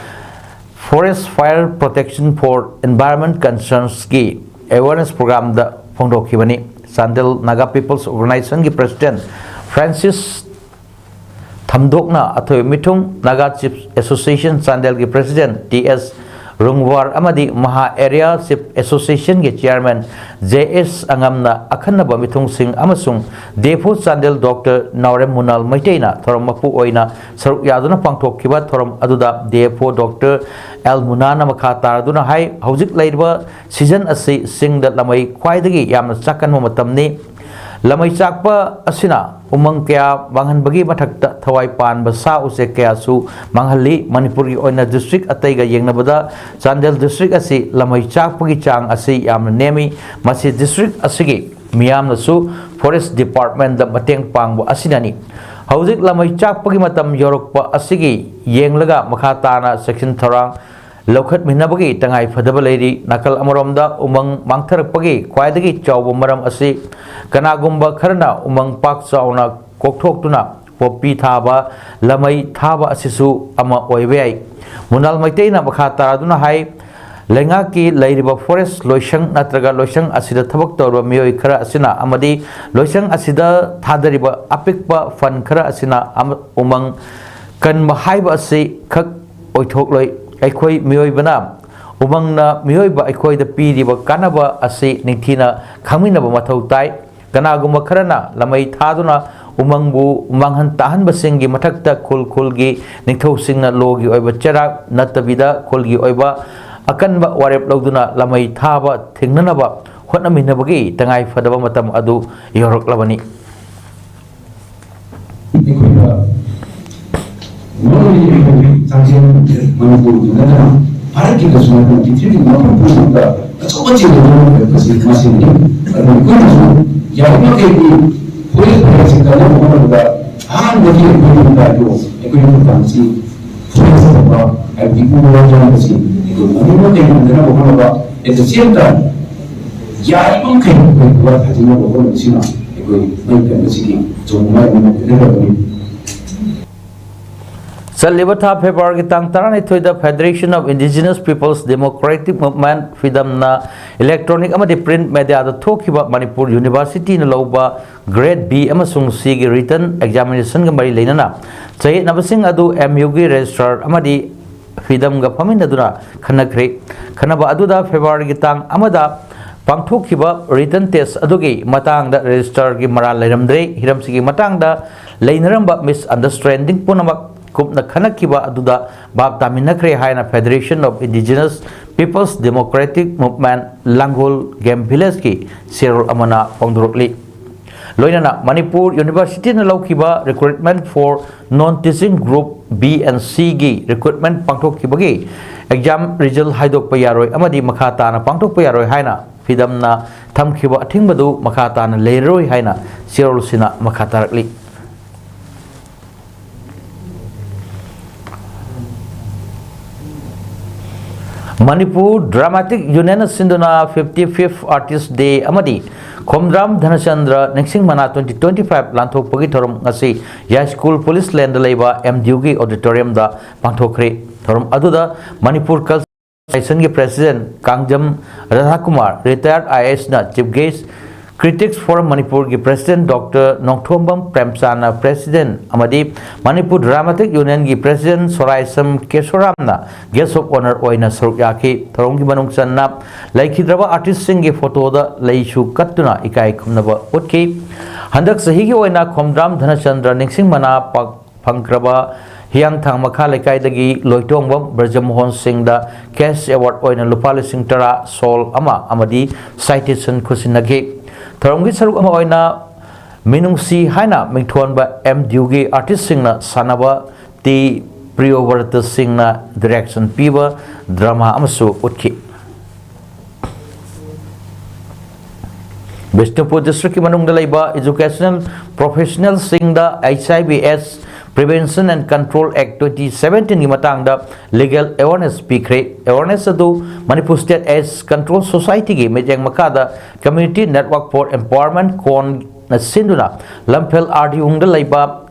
Forest Fire Protection for Environment Concerns ꯀꯤ awareness program ꯗ ꯐꯣꯡꯗꯣꯛꯈꯤꯕꯅꯤ꯫ ꯆꯥꯟꯗꯦꯜ Naga People's Organization ꯒꯤ President ꯐ꯭ꯔꯥꯟꯁꯤꯁ ꯊꯝꯗꯣꯛꯅ ꯑꯊꯣꯏꯕ ꯃꯤꯊꯨꯡ, Naga Chief Association ꯆꯥꯟꯗꯦꯜꯒꯤ President ꯇꯤ ꯑꯦꯁ ꯔꯨꯡꯋꯥꯔ ꯑꯃꯗꯤ ꯃꯍꯥ Area Chief Association ꯒꯤ Chairman ꯖꯦ ꯑꯦꯁ ꯑꯉꯝꯅ ꯑꯈꯟꯅꯕ ꯃꯤꯊꯨꯡꯁꯤꯡ ꯑꯃꯁꯨꯡ ꯗꯤ ꯑꯦꯐ ꯑꯣ ꯆꯥꯟꯗꯦꯜ Doctor ꯅꯥꯎꯔꯦꯝ ꯃꯨꯅꯥꯜ ꯃꯩꯇꯩꯅ ꯊꯧꯔꯝ ꯃꯄꯨ ꯑꯣꯏꯅ ꯁꯔꯨꯛ ꯌꯥꯗꯨꯅ ꯄꯥꯡꯊꯣꯛꯈꯤꯕ ꯊꯧꯔꯝ ꯑꯗꯨꯗ D F O Doctor L ꯃꯨꯅꯥꯅ ꯃꯈꯥ ꯇꯥꯔꯗꯨꯅ ꯍꯥꯏ, ꯍꯧꯖꯤꯛ ꯂꯩꯔꯤꯕ season ꯑꯁꯤ ꯆꯤꯡꯗ ꯂꯃꯩ ꯈ꯭ꯋꯥꯏꯗꯒꯤ ꯌꯥꯝꯅ ꯆꯥꯛꯀꯟꯕ ꯃꯇꯝꯅꯤ꯫ ꯂꯃꯩ ꯆꯥꯛꯄ ꯑꯁꯤꯅ ꯎꯃꯪ ꯀꯌꯥ ꯃꯥꯡꯍꯟꯕꯒꯤ ꯃꯊꯛꯇ ꯊꯋꯥꯏ ꯄꯥꯟꯕ ꯁꯥ ꯎꯆꯦꯛ ꯀꯌꯥꯁꯨ ꯃꯥꯡꯍꯜꯂꯤ꯫ ꯃꯅꯤꯄꯨꯔꯒꯤ ꯑꯣꯏꯅ district ꯑꯇꯩꯒ ꯌꯦꯡꯅꯕꯗ ꯆꯥꯟꯗꯦꯜ district ꯑꯁꯤ ꯂꯃꯩ ꯆꯥꯛꯄꯒꯤ ꯆꯥꯡ ꯑꯁꯤ ꯌꯥꯝꯅ ꯅꯦꯝꯃꯤ꯫ ꯃꯁꯤ district ꯑꯁꯤꯒꯤ ꯃꯤꯌꯥꯝꯅꯁꯨ Forest Department ꯗ ꯃꯇꯦꯡ ꯄꯥꯡꯕ ꯑꯁꯤꯅꯅꯤ꯫ ꯍꯧꯖꯤꯛ ꯂꯃꯩ ꯆꯥꯛꯄꯒꯤ ꯃꯇꯝ ꯌꯧꯔꯛꯄ ꯑꯁꯤꯒꯤ ꯌꯦꯡꯂꯒ ꯃꯈꯥ ꯇꯥꯅ ꯆꯦꯛꯁꯤꯟ ꯊꯧꯔꯥꯡ ꯂꯧꯈꯠꯃꯤꯟꯅꯕꯒꯤ ꯇꯉꯥꯏ ꯐꯗꯕ ꯂꯩꯔꯤ꯫ ꯅꯥꯀꯜ ꯑꯃꯔꯣꯝꯗ ꯎꯃꯪ ꯃꯥꯡꯊꯔꯛꯄꯒꯤ ꯈ꯭ꯋꯥꯏꯗꯒꯤ ꯆꯥꯎꯕ ꯃꯔꯝ ꯑꯁꯤ ꯀꯅꯥꯒꯨꯝꯕ ꯈꯔꯅ ꯎꯃꯪ ꯄꯥꯛ ꯆꯥꯎꯅ ꯀꯣꯛꯊꯣꯛꯇꯨꯅ ꯄꯣꯄꯤ ꯊꯥꯕ, ꯂꯃꯩ ꯊꯥꯕ ꯑꯁꯤꯁꯨ ꯑꯃ ꯑꯣꯏꯕ ꯌꯥꯏ꯫ ꯃꯨꯅꯥꯜ ꯃꯩꯇꯩꯅ ꯃꯈꯥ ꯇꯥꯔꯗꯨꯅ ꯍꯥꯏ, ꯂꯩꯉꯥꯛꯀꯤ ꯂꯩꯔꯤꯕ forest ꯂꯣꯏꯁꯪ ꯅꯠꯇ꯭ꯔꯒ ꯂꯣꯏꯁꯪ ꯑꯁꯤꯗ ꯊꯕꯛ ꯇꯧꯔꯤꯕ ꯃꯤꯑꯣꯏ ꯈꯔ ꯑꯁꯤꯅ ꯑꯃꯗꯤ ꯂꯣꯏꯁꯪ ꯑꯁꯤꯗ ꯊꯥꯗꯔꯤꯕ ꯑꯄꯤꯛꯄ fund ꯈꯔ ꯑꯁꯤꯅ ꯑꯃ-, ꯎꯃꯪ ꯀꯟꯕ ꯍꯥꯏꯕ ꯑꯁꯤ ꯈꯛ ꯑꯣꯏꯊꯣꯛꯂꯣꯏ꯫ ꯑꯩꯈꯣꯏ ꯃꯤꯑꯣꯏꯕꯅ ꯎꯃꯪꯅ ꯃꯤꯑꯣꯏꯕ ꯑꯩꯈꯣꯏꯗ ꯄꯤꯔꯤꯕ ꯀꯥꯟꯅꯕ ꯑꯁꯤ ꯅꯤꯡꯊꯤꯅ ꯈꯪꯃꯤꯟꯅꯕ ꯃꯊꯧ ꯇꯥꯏ꯫ ꯀꯅꯥꯒꯨꯝꯕ ꯈꯔꯅ ꯂꯃꯩ ꯊꯥꯗꯨꯅ ꯎꯃꯪꯕꯨ ꯃꯥꯡꯍꯟ ꯇꯥꯍꯟꯕꯁꯤꯡꯒꯤ ꯃꯊꯛꯇ ꯈꯨꯜ ꯈꯨꯜꯒꯤ ꯅꯤꯡꯊꯧꯁꯤꯡꯅ ꯂꯣꯒꯤ ꯑꯣꯏꯕ ꯆꯩꯔꯥꯛ ꯅꯠꯇꯕꯤꯗ ꯈꯨꯜꯒꯤ ꯑꯣꯏꯕ ꯑꯀꯟꯕ ꯋꯥꯔꯦꯞ ꯂꯧꯗꯨꯅ ꯂꯃꯩ ꯊꯥꯕ ꯊꯤꯡꯅꯅꯕ ꯍꯣꯠꯅꯃꯤꯟꯅꯕꯒꯤ ꯇꯉꯥꯏ ꯐꯗꯕ ꯃꯇꯝ ꯑꯗꯨ ꯌꯧꯔꯛꯂꯕꯅꯤ꯫ ꯑꯩꯈꯣꯏꯅ ꯃꯔꯨꯑꯣꯏꯅ ꯑꯩꯈꯣꯏꯒꯤ ꯆꯥꯟꯗꯦꯜ ꯃꯅꯤꯄꯨꯔꯒꯤ ꯅꯠꯇꯅ ꯚꯥꯔꯠꯀꯤꯗꯁꯨ ꯅꯠꯇꯅ ꯄ꯭ꯔꯤꯊꯤꯕꯤꯒꯤ ꯃꯐꯝ ꯄꯨꯝꯕꯗ ꯑꯆꯧꯕ ꯆꯦꯜꯂꯤꯕ ꯑꯃ ꯑꯣꯏꯔꯛꯄꯁꯤ ꯃꯁꯤꯅꯤ꯫ ꯑꯗꯨꯅ ꯑꯩꯈꯣꯏꯅꯁꯨ ꯌꯥꯔꯤꯕꯃꯈꯩꯗꯤ ꯐꯣꯔꯦꯁ ꯐꯥꯌꯔꯁꯤ ꯀꯟꯅꯕ ꯍꯣꯠꯅꯕꯗ ꯑꯍꯥꯟꯕꯒꯤ ꯑꯩꯈꯣꯏꯒꯤ ꯂꯝꯗꯥꯏꯗꯣ ꯑꯩꯈꯣꯏꯒꯤ ꯊꯧꯗꯥꯡꯁꯤ ꯐꯣꯔꯦꯁ ꯇꯧꯕ ꯍꯥꯏꯕꯗꯤ ꯎ ꯋꯥ ꯌꯥꯟꯕꯁꯤ ꯑꯩꯈꯣꯏ ꯉꯝꯅꯕ ꯀꯩ ꯉꯝꯗꯅꯕ ꯍꯣꯠꯅꯕ, at the same time ꯌꯥꯔꯤꯕꯃꯈꯩ ꯑꯩꯈꯣꯏ ꯄꯨꯋꯥ ꯊꯥꯖꯤꯟꯅꯕ ꯍꯣꯠꯅꯕꯁꯤꯅ ꯑꯩꯈꯣꯏ ꯃꯩ ꯀꯟꯕꯁꯤꯒꯤ ꯑꯆꯧꯕ ꯃꯥꯏ ꯑꯃ ꯑꯣꯏꯒꯗꯕꯅꯤ꯫ ꯆꯠꯂꯤꯕ ꯊꯥ ꯐꯦꯕ꯭ꯔꯨꯋꯥꯔꯤꯒꯤ ꯇꯥꯡ ꯇꯔꯥꯅꯤꯊꯣꯏꯗ Federation of Indigenous Peoples Democratic Movement, ꯐꯤꯗꯝꯅ electronic ꯑꯃꯗꯤ print mediaꯗ ꯊꯣꯛꯈꯤꯕ ꯃꯅꯤꯄꯨꯔ ꯌꯨꯅꯤꯚꯔꯁꯤꯇꯤꯅ ꯂꯧꯕ Grade B ꯑꯃꯁꯨꯡ Cꯒꯤ written examinationꯒ ꯃꯔꯤ ꯂꯩꯅꯅ ꯆꯌꯦꯠꯅꯕꯁꯤꯡ ꯑꯗꯨ MUꯒꯤ registrar ꯑꯃꯗꯤ ꯐꯤꯗꯝꯒ ꯐꯝꯃꯤꯟꯅꯗꯨꯅ ꯈꯟꯅꯈ꯭ꯔꯦ꯫ ꯈꯟꯅꯕ ꯑꯗꯨꯗ ꯐꯦꯕ꯭ꯔꯨꯋꯥꯔꯤꯒꯤ ꯇꯥꯡ ꯑꯃꯗ ꯄꯥꯡꯊꯣꯛꯈꯤꯕ written test ꯑꯗꯨꯒꯤ ꯃꯇꯥꯡꯗ registrarꯒꯤ ꯃꯔꯥꯜ ꯂꯩꯔꯝꯗ꯭ꯔꯦ꯫ ꯍꯤꯔꯝꯁꯤꯒꯤ ꯃꯇꯥꯡꯗ ꯂꯩꯅꯔꯝꯕ misunderstanding ꯄꯨꯝꯅꯃꯛ ꯀꯨꯞꯅ ꯈꯟꯅꯈꯤꯕ ꯑꯗꯨꯗ ꯚꯥꯞ ꯇꯥꯃꯤꯟꯅꯈ꯭ꯔꯦ ꯍꯥꯏꯅ Federation of Indigenous Peoples Democratic Movement, Langol Game Villageꯀꯤ ꯆꯦꯔꯣꯜ ꯑꯃꯅ ꯐꯣꯡꯗꯣꯔꯛꯂꯤ꯫ ꯂꯣꯏꯅꯅ ꯃꯅꯤꯄꯨꯔ ꯌꯨꯅꯤꯚꯔꯁꯤꯇꯤꯅ ꯂꯧꯈꯤꯕ Recruitment for Non Teaching Group B and Cꯒꯤ recruitment ꯄꯥꯡꯊꯣꯛꯈꯤꯕꯒꯤ exam result ꯍꯥꯏꯗꯣꯛꯄ ꯌꯥꯔꯣꯏ ꯑꯃꯗꯤ ꯃꯈꯥ ꯇꯥꯅ ꯄꯥꯡꯊꯣꯛꯄ ꯌꯥꯔꯣꯏ ꯍꯥꯏꯅ ꯐꯤꯗꯝꯅ ꯊꯝꯈꯤꯕ ꯑꯊꯤꯡꯕꯗꯨ ꯃꯈꯥ ꯇꯥꯅ ꯂꯩꯔꯔꯣꯏ ꯍꯥꯏꯅ ꯆꯦꯔꯣꯜꯁꯤꯅ ꯃꯈꯥ ꯇꯥꯔꯛꯂꯤ꯫ ꯃꯅꯤꯄꯨꯔ Dramatic Unionꯅ ꯁꯤꯟꯗꯨꯅ fifty fifth Artist Day ꯑꯃꯗꯤ ꯈꯣꯝꯗ꯭ꯔꯥꯝ ꯙꯅꯆꯟꯗ꯭ꯔ ꯅꯤꯡꯁꯤꯡ ꯃꯅꯥ twenty twenty-five ꯂꯥꯟꯊꯣꯛꯄꯒꯤ ꯊꯧꯔꯝ ꯉꯁꯤ ꯌꯥꯏꯁ꯭ꯀꯨꯜ ꯄꯨꯂꯤꯁ ꯂꯦꯟꯗ ꯂꯩꯕ MDUꯒꯤ auditoriumꯗ ꯄꯥꯡꯊꯣꯛꯈ꯭ꯔꯦ꯫ ꯊꯧꯔꯝ ꯑꯗꯨꯗ Manipur Cultural Associationꯒꯤ president Kangjam ꯔꯥꯙꯥꯀꯨꯃꯥꯔ, retired IASꯅ chief guest, Critics Forum ꯃꯅꯤꯄꯨꯔꯒꯤ President Doctor ꯅꯣꯡꯊꯣꯝꯕꯝ ꯄ꯭ꯔꯦꯝꯆꯥꯟꯅ President ꯑꯃꯗꯤ Manipur Dramatic Union ꯒꯤ President ꯁꯣꯔꯥꯏꯁꯝ ꯀꯦꯁꯣꯔꯥꯝꯅ Guest of Honour ꯑꯣꯏꯅ ꯁꯔꯨꯛ ꯌꯥꯈꯤ꯫ ꯊꯧꯔꯝꯒꯤ ꯃꯅꯨꯡ ꯆꯟꯅ ꯂꯩꯈꯤꯗ꯭ꯔꯕ artist ꯁꯤꯡꯒꯤ photo ꯗ ꯂꯩꯁꯨ ꯀꯠꯇꯨꯅ ꯏꯀꯥꯏ ꯈꯨꯝꯅꯕ ꯎꯠꯈꯤ꯫ ꯍꯟꯗꯛ ꯆꯍꯤꯒꯤ ꯑꯣꯏꯅ ꯈꯣꯝꯗ꯭ꯔꯥꯝ ꯙꯅꯆꯟꯗ꯭ꯔ ꯅꯤꯡꯁꯤꯡ ꯃꯅꯥ ꯄꯥꯛ ꯐꯪꯈ꯭ꯔꯕ ꯍꯤꯌꯥꯡꯊꯥꯡ ꯃꯈꯥ ꯂꯩꯀꯥꯏꯗꯒꯤ ꯂꯣꯏꯇꯣꯡꯕꯝ ꯕ꯭ꯔꯖꯃꯣꯍꯟ ꯁꯤꯡꯗ Cash Award ꯑꯣꯏꯅ ꯂꯨꯄꯥ ꯂꯤꯁꯤꯡ ꯇꯔꯥ, shawl ꯑꯃ ꯑꯃꯗꯤ citation ꯈꯨꯠꯁꯤꯟꯅꯈꯤ꯫ ꯊꯧꯔꯝꯒꯤ ꯁꯔꯨꯛ ꯑꯃ ꯑꯣꯏꯅ ꯃꯤꯅꯨꯡꯁꯤ ꯍꯥꯏꯅ ꯃꯤꯡꯊꯣꯟꯕ ꯑꯦꯝ ꯗꯤꯌꯨꯒꯤ artist ꯁꯤꯡꯅ ꯁꯥꯟꯅꯕ ꯇꯤ ꯄ꯭ꯔꯤꯌꯣꯕ꯭ꯔꯇ ꯁꯤꯡꯅ direction ꯄꯤꯕ drama ꯑꯃꯁꯨ ꯎꯠꯈꯤ꯫ ꯕꯤꯁꯅꯨꯄꯨꯔ district ꯀꯤ ꯃꯅꯨꯡꯗ ꯂꯩꯕ educational professional ꯁꯤꯡꯗ H I V S Prevention and Control Act twenty seventeen ꯒꯤ ꯃꯇꯥꯡꯗ legal awareness ꯄꯤꯈ꯭ꯔꯦ꯫ Awareness ꯑꯗꯨ Manipur State AIDS Control Society ꯒꯤ ꯃꯤꯠꯌꯦꯡ ꯃꯈꯥꯗ Community Network for Empowerment, CONE ꯅ ꯁꯤꯟꯗꯨꯅ ꯂꯝꯐꯦꯜ ꯑꯥꯔ ꯗꯤ ꯋꯨꯡꯗ ꯂꯩꯕ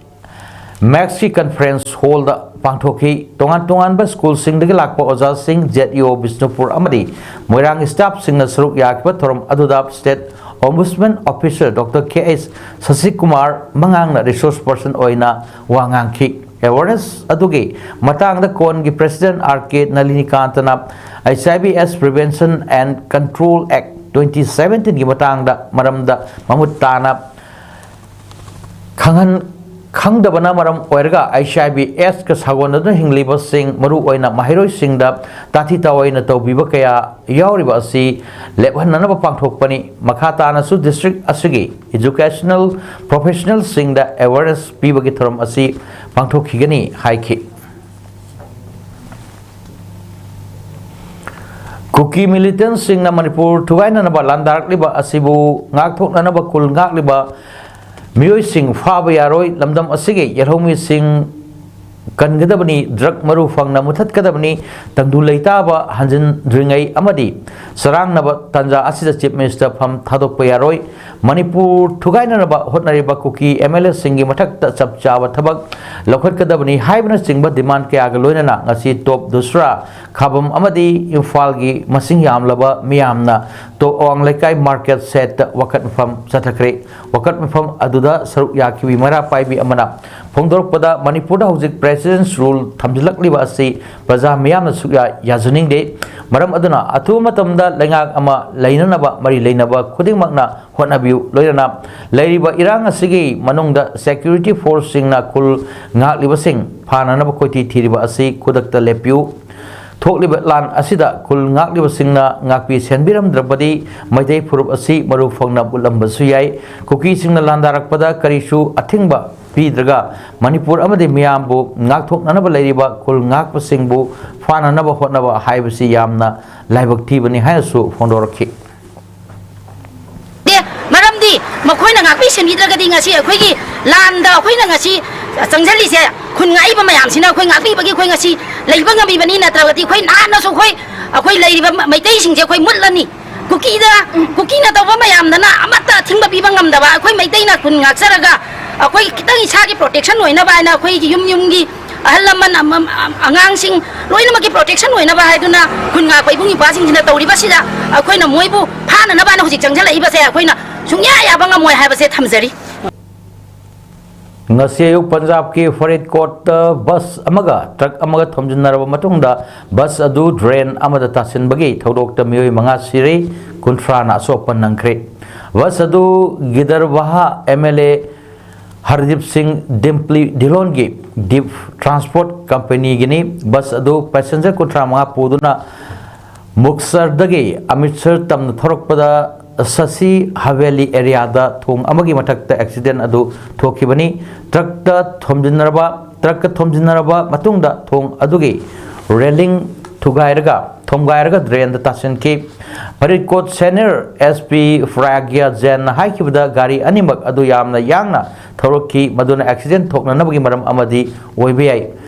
ꯃꯦꯛꯁꯀꯤ conference hall ꯗ ꯄꯥꯡꯊꯣꯛꯈꯤ꯫ ꯇꯣꯉꯥꯟ ꯇꯣꯉꯥꯟꯕ school ꯁꯤꯡꯗꯒꯤ ꯂꯥꯛꯄ ꯑꯣꯖꯥꯁꯤꯡ, Z E O ꯕꯤꯁꯅꯨꯄꯨꯔ ꯑꯃꯗꯤ ꯃꯣꯏꯔꯥꯡ staff ꯁꯤꯡꯅ ꯁꯔꯨꯛ ꯌꯥꯈꯤꯕ ꯊꯧꯔꯝ ꯑꯗꯨꯗ State Ombudsman Officer Doctor K H ꯁꯁꯤꯀꯨꯃꯥꯔ ꯃꯉꯥꯡꯅ resource person ꯑꯣꯏꯅ ꯋꯥ ꯉꯥꯡꯈꯤ꯫ Awareness ꯑꯗꯨꯒꯤ ꯃꯇꯥꯡꯗ CONE ꯒꯤ President R K ꯅꯂꯤꯅꯤꯀꯥꯟꯇꯅ H I V S Prevention and Control Act twenty seventeen ꯒꯤ ꯃꯇꯥꯡꯗ ꯃꯔꯝꯗ ꯃꯃꯨꯠ ꯇꯥꯅ ꯈꯪꯍꯟ-, ꯈꯪꯗꯕꯅ ꯃꯔꯝ ꯑꯣꯏꯔꯒ H I V AIDS ꯀ ꯁꯥꯒꯣꯟꯅꯗꯨꯅ ꯍꯤꯡꯂꯤꯕꯁꯤꯡ, ꯃꯔꯨꯑꯣꯏꯅ ꯃꯍꯩꯔꯣꯏꯁꯤꯡꯗ ꯇꯥꯊꯤ ꯇꯥꯑꯣꯏꯅ ꯇꯧꯕꯤꯕ ꯀꯌꯥ ꯌꯥꯎꯔꯤꯕ ꯑꯁꯤ ꯂꯦꯞꯍꯟꯅꯅꯕ ꯄꯥꯡꯊꯣꯛꯄꯅꯤ꯫ ꯃꯈꯥ ꯇꯥꯅꯁꯨ district ꯑꯁꯤꯒꯤ educational professional ꯁꯤꯡꯗ awareness ꯄꯤꯕꯒꯤ ꯊꯧꯔꯝ ꯑꯁꯤ ꯄꯥꯡꯊꯣꯛꯈꯤꯒꯅꯤ ꯍꯥꯏꯈꯤ꯫ ꯀꯨꯀꯤ militant ꯁꯤꯡꯅ ꯃꯅꯤꯄꯨꯔ ꯊꯨꯒꯥꯏꯅꯅꯕ ꯂꯥꯟꯗꯥꯔꯛꯂꯤꯕ ꯑꯁꯤꯕꯨ ꯉꯥꯛꯊꯣꯛꯅꯅꯕ ꯀꯨꯜ ꯉꯥꯛꯂꯤꯕ ꯃꯤꯑꯣꯏꯁꯤꯡ ꯐꯥꯕ ꯌꯥꯔꯣꯏ꯫ ꯂꯝꯗꯝ ꯑꯁꯤꯒꯤ ꯌꯦꯜꯍꯧꯃꯤꯁꯤꯡ ꯀꯟꯒꯗꯕꯅꯤ, ꯗ꯭ꯔꯒ ꯃꯔꯨ ꯐꯪꯅ ꯃꯨꯊꯠꯀꯗꯕꯅꯤ, ꯇꯪꯗꯨ ꯂꯩꯇꯥꯕ ꯍꯟꯖꯤꯟꯗ꯭ꯔꯤꯉꯩ ꯑꯃꯗꯤ ꯆꯔꯥꯡꯅꯕ ꯇꯥꯟꯖꯥ ꯑꯁꯤꯗ ꯆꯤꯐ ꯃꯤꯅꯤꯁꯇꯔ ꯐꯝ ꯊꯥꯗꯣꯛꯄ ꯌꯥꯔꯣꯏ꯫ ꯃꯅꯤꯄꯨꯔ ꯊꯨꯒꯥꯏꯅꯅꯕ ꯍꯣꯠꯅꯔꯤꯕ ꯀꯨꯀꯤ ꯑꯦꯝ ꯑꯦꯜ ꯑꯦꯁꯤꯡꯒꯤ ꯃꯊꯛꯇ ꯆꯞ ꯆꯥꯕ ꯊꯕꯛ ꯂꯧꯈꯠꯀꯗꯕꯅꯤ ꯍꯥꯏꯕꯅꯆꯤꯡꯕ ꯗꯤꯃꯥꯟ ꯀꯌꯥꯒ ꯂꯣꯏꯅꯅ ꯉꯁꯤ ꯇꯣꯞ ꯗꯨꯁ꯭ꯔꯥ ꯈꯥꯕꯝ ꯑꯃꯗꯤ ꯏꯝꯐꯥꯜꯒꯤ ꯃꯁꯤꯡ ꯌꯥꯝꯂꯕ ꯃꯤꯌꯥꯝꯅ ꯇꯣꯞ ꯑꯋꯥꯡ ꯂꯩꯀꯥꯏ ꯃꯥꯔꯀꯦꯠ ꯁꯦꯠꯇ ꯋꯥꯀꯠ ꯃꯐꯝ ꯆꯠꯊꯈ꯭ꯔꯦ꯫ ꯋꯥꯀꯠ ꯃꯐꯝ ꯑꯗꯨꯗ ꯁꯔꯨꯛ ꯌꯥꯈꯤꯕꯤ ꯃꯩꯔꯥ ꯄꯥꯏꯕꯤ ꯑꯃꯅ ꯐꯣꯡꯗꯣꯔꯛꯄꯗ, ꯃꯅꯤꯄꯨꯔꯗ ꯍꯧꯖꯤꯛ ꯄ꯭ꯔꯦꯁꯤꯗꯦꯟꯁ ꯔꯨꯜ ꯊꯝꯖꯤꯜꯂꯛꯂꯤꯕ ꯑꯁꯤ ꯄ꯭ꯔꯖꯥ ꯃꯤꯌꯥꯝꯅ ꯁꯨꯛꯌꯥ ꯌꯥꯖꯅꯤꯡꯗꯦ꯫ ꯃꯔꯝ ꯑꯗꯨꯅ ꯑꯊꯨꯕ ꯃꯇꯝꯗ ꯂꯩꯉꯥꯛ ꯑꯃ ꯂꯩꯅꯅꯕ ꯃꯔꯤ ꯂꯩꯅꯕ ꯈꯨꯗꯤꯡꯃꯛꯅ ꯍꯣꯠꯅꯕꯤꯌꯨ꯫ ꯂꯣꯏꯅꯅ ꯂꯩꯔꯤꯕ ꯏꯔꯥꯡ ꯑꯁꯤꯒꯤ ꯃꯅꯨꯡꯗ ꯁꯦꯀ꯭ꯌꯨꯔꯤꯇꯤ ꯐꯣꯔꯁꯁꯤꯡꯅ ꯈꯨꯜ ꯉꯥꯛꯂꯤꯕꯁꯤꯡ ꯐꯥꯅꯅꯕ ꯀꯣꯏꯊꯤ ꯊꯤꯔꯤꯕ ꯑꯁꯤ ꯈꯨꯗꯛꯇ ꯂꯦꯞꯄꯤꯌꯨ꯫ ꯊꯣꯛꯂꯤꯕ ꯂꯥꯟ ꯑꯁꯤꯗ ꯈꯨꯜ ꯉꯥꯛꯂꯤꯕꯁꯤꯡꯅ ꯉꯥꯛꯄꯤ ꯁꯦꯟꯕꯤꯔꯝꯗ꯭ꯔꯕꯗꯤ ꯃꯩꯇꯩ ꯐꯨꯔꯨꯞ ꯑꯁꯤ ꯃꯔꯨ ꯐꯪꯅ ꯃꯨꯠꯂꯝꯕꯁꯨ ꯌꯥꯏ꯫ ꯀꯨꯀꯤꯁꯤꯡꯅ ꯂꯥꯟꯗꯥꯔꯛꯄꯗ ꯀꯔꯤꯁꯨ ꯑꯊꯤꯡꯕ ꯄꯤꯗ꯭ꯔꯒ ꯃꯅꯤꯄꯨꯔ ꯑꯃꯗꯤ ꯃꯤꯌꯥꯝꯕꯨ ꯉꯥꯛꯊꯣꯛꯅꯅꯕ ꯂꯩꯔꯤꯕ ꯈꯨꯜ ꯉꯥꯛꯄꯁꯤꯡꯕꯨ ꯐꯥꯅꯅꯕ ꯍꯣꯠꯅꯕ ꯍꯥꯏꯕꯁꯤ ꯌꯥꯝꯅ ꯂꯥꯏꯕꯛ ꯊꯤꯕꯅꯤ ꯍꯥꯏꯅꯁꯨ ꯐꯣꯡꯗꯣꯔꯛꯈꯤ꯫ ꯗꯦ꯫ ꯃꯔꯝꯗꯤ ꯃꯈꯣꯏꯅ ꯉꯥꯛꯄꯤ ꯁꯦꯟꯕꯤꯗ꯭ꯔꯒꯗꯤ ꯉꯁꯤ ꯑꯩꯈꯣꯏꯒꯤ ꯂꯥꯟꯗ ꯑꯩꯈꯣꯏꯅ ꯉꯁꯤ ꯆꯪꯁꯤꯜꯂꯤꯁꯦ, ꯈꯨꯟ ꯉꯥꯛꯏꯕ ꯃꯌꯥꯝꯁꯤꯅ ꯑꯩꯈꯣꯏ ꯉꯥꯛꯄꯤꯕꯒꯤ ꯑꯩꯈꯣꯏ ꯉꯁꯤ ꯂꯩꯕ ꯉꯝꯃꯤꯕꯅꯤ꯫ ꯅꯠꯇ꯭ꯔꯒꯗꯤ ꯑꯩꯈꯣꯏ ꯅꯍꯥꯟꯅꯁꯨ ꯑꯩꯈꯣꯏ, ꯑꯩꯈꯣꯏ ꯂꯩꯔꯤꯕ ꯃꯩꯇꯩꯁꯤꯡꯁꯦ ꯑꯩꯈꯣꯏ ꯃꯨꯠꯂꯅꯤ꯫ ꯀꯨꯀꯤꯗ, ꯀꯨꯀꯤꯅ ꯇꯧꯕ ꯃꯌꯥꯝꯗꯅ ꯑꯃꯠꯇ ꯑꯊꯤꯡꯕ ꯄꯤꯕ ꯉꯝꯗꯕ, ꯑꯩꯈꯣꯏ ꯃꯩꯇꯩꯅ ꯈꯨꯟ ꯉꯥꯛꯆꯔꯒ ꯑꯩꯈꯣꯏ ꯈꯤꯇꯪ ꯏꯁꯥꯒꯤ ꯄ꯭ꯔꯣꯇꯦꯛꯁꯟ ꯑꯣꯏꯅꯕ ꯍꯥꯏꯅ ꯑꯩꯈꯣꯏꯒꯤ ꯌꯨꯝ ꯌꯨꯝꯒꯤ ꯑꯍꯜ ꯂꯃꯟ ꯑꯃ-, ꯑꯉꯥꯡꯁꯤꯡ ꯂꯣꯏꯅꯃꯛꯀꯤ ꯄ꯭ꯔꯣꯇꯦꯛꯁꯟ ꯑꯣꯏꯅꯕ ꯍꯥꯏꯗꯨꯅ ꯈꯨꯟ ꯉꯥꯛꯄ ꯏꯕꯨꯡ ꯏꯄ꯭ꯋꯥꯁꯤꯡꯁꯤꯅ ꯇꯧꯔꯤꯕꯁꯤꯗ ꯑꯩꯈꯣꯏꯅ ꯃꯣꯏꯕꯨ ꯐꯥꯅꯅꯕ ꯍꯥꯏꯅ ꯍꯧꯖꯤꯛ ꯆꯪꯁꯤꯜꯂꯛꯏꯕꯁꯦ ꯑꯩꯈꯣꯏꯅ ꯁꯨꯡꯌꯥ ꯌꯥꯕ ꯉꯝꯃꯣꯏ ꯍꯥꯏꯕꯁꯦ ꯊꯝꯖꯔꯤ꯫ ꯉꯁꯤ ꯑꯌꯨꯛ ꯄꯟꯖꯥꯕꯀꯤ ꯐꯔꯤꯗꯀꯣꯠꯇ ꯕꯁ ꯑꯃꯒ ꯇ꯭ꯔꯛ ꯑꯃꯒ ꯊꯣꯝꯖꯤꯟꯅꯔꯕ ꯃꯇꯨꯡꯗ ꯕꯁ ꯑꯗꯨ ꯗ꯭ꯔꯦꯟ ꯑꯃꯗ ꯇꯥꯁꯤꯟꯕꯒꯤ ꯊꯧꯗꯣꯛꯇ ꯃꯤꯑꯣꯏ ꯃꯉꯥ ꯁꯤꯔꯦ, ꯀꯨꯟꯊ꯭ꯔꯥꯅ ꯑꯁꯣꯛꯄ ꯅꯪꯈ꯭ꯔꯦ꯫ ꯕꯁ ꯑꯗꯨ ꯒꯤꯗꯔꯕꯥꯍꯥ ꯑꯦꯝ ꯑꯦꯜ ꯑꯦ ꯍꯔꯗꯤꯞ ꯁꯤꯡ ꯗꯤꯝꯄ꯭ꯂꯤ ꯙꯤꯂꯣꯟꯒꯤ ꯗꯤꯞ ꯇ꯭ꯔꯥꯟꯁꯄꯣꯔꯠ ꯀꯝꯄꯦꯅꯤꯒꯤꯅꯤ꯫ ꯕꯁ ꯑꯗꯨ ꯄꯦꯁꯦꯟꯖꯔ ꯀꯨꯟꯊ꯭ꯔꯥ ꯃꯉꯥ ꯄꯨꯗꯨꯅ ꯃꯨꯛꯁꯔꯗꯒꯤ ꯑꯃ꯭ꯔꯤꯠꯁꯔ ꯇꯝꯅ ꯊꯧꯔꯛꯄꯗ ꯁꯁꯤ ꯍꯕꯦꯂꯤ ꯑꯦꯔꯤꯌꯥꯗ ꯊꯣꯡ ꯑꯃꯒꯤ ꯃꯊꯛꯇ ꯑꯦꯛꯁꯤꯗꯦꯟ ꯑꯗꯨ ꯊꯣꯛꯈꯤꯕꯅꯤ꯫ ꯇ꯭ꯔꯛꯇ ꯊꯣꯝꯖꯤꯟꯅꯔꯕ, ꯇ꯭ꯔꯛꯀ ꯊꯣꯝꯖꯤꯟꯅꯔꯕ ꯃꯇꯨꯡꯗ ꯊꯣꯡ ꯑꯗꯨꯒꯤ ꯔꯦꯂꯤꯡ ꯊꯨꯒꯥꯏꯔꯒ, ꯊꯣꯝꯒꯥꯏꯔꯒ ꯗ꯭ꯔꯦꯟꯗ ꯇꯥꯁꯤꯟꯈꯤ꯫ ꯐꯔꯤꯗꯀꯣꯠ ꯁꯦꯅꯤꯌꯔ ꯑꯦꯁ ꯄꯤ ꯄ꯭ꯔꯥꯒ꯭ꯌꯥ ꯖꯦꯟꯅ ꯍꯥꯏꯈꯤꯕꯗ ꯒꯥꯔꯤ ꯑꯅꯤꯃꯛ ꯑꯗꯨ ꯌꯥꯝꯅ ꯌꯥꯡꯅ ꯊꯧꯔꯛꯈꯤ, ꯃꯗꯨꯅ ꯑꯦꯛꯁꯤꯗꯦꯟ ꯊꯣꯛꯅꯅꯕꯒꯤ ꯃꯔꯝ ꯑꯃꯗꯤ ꯑꯣꯏꯕ ꯌꯥꯏ꯫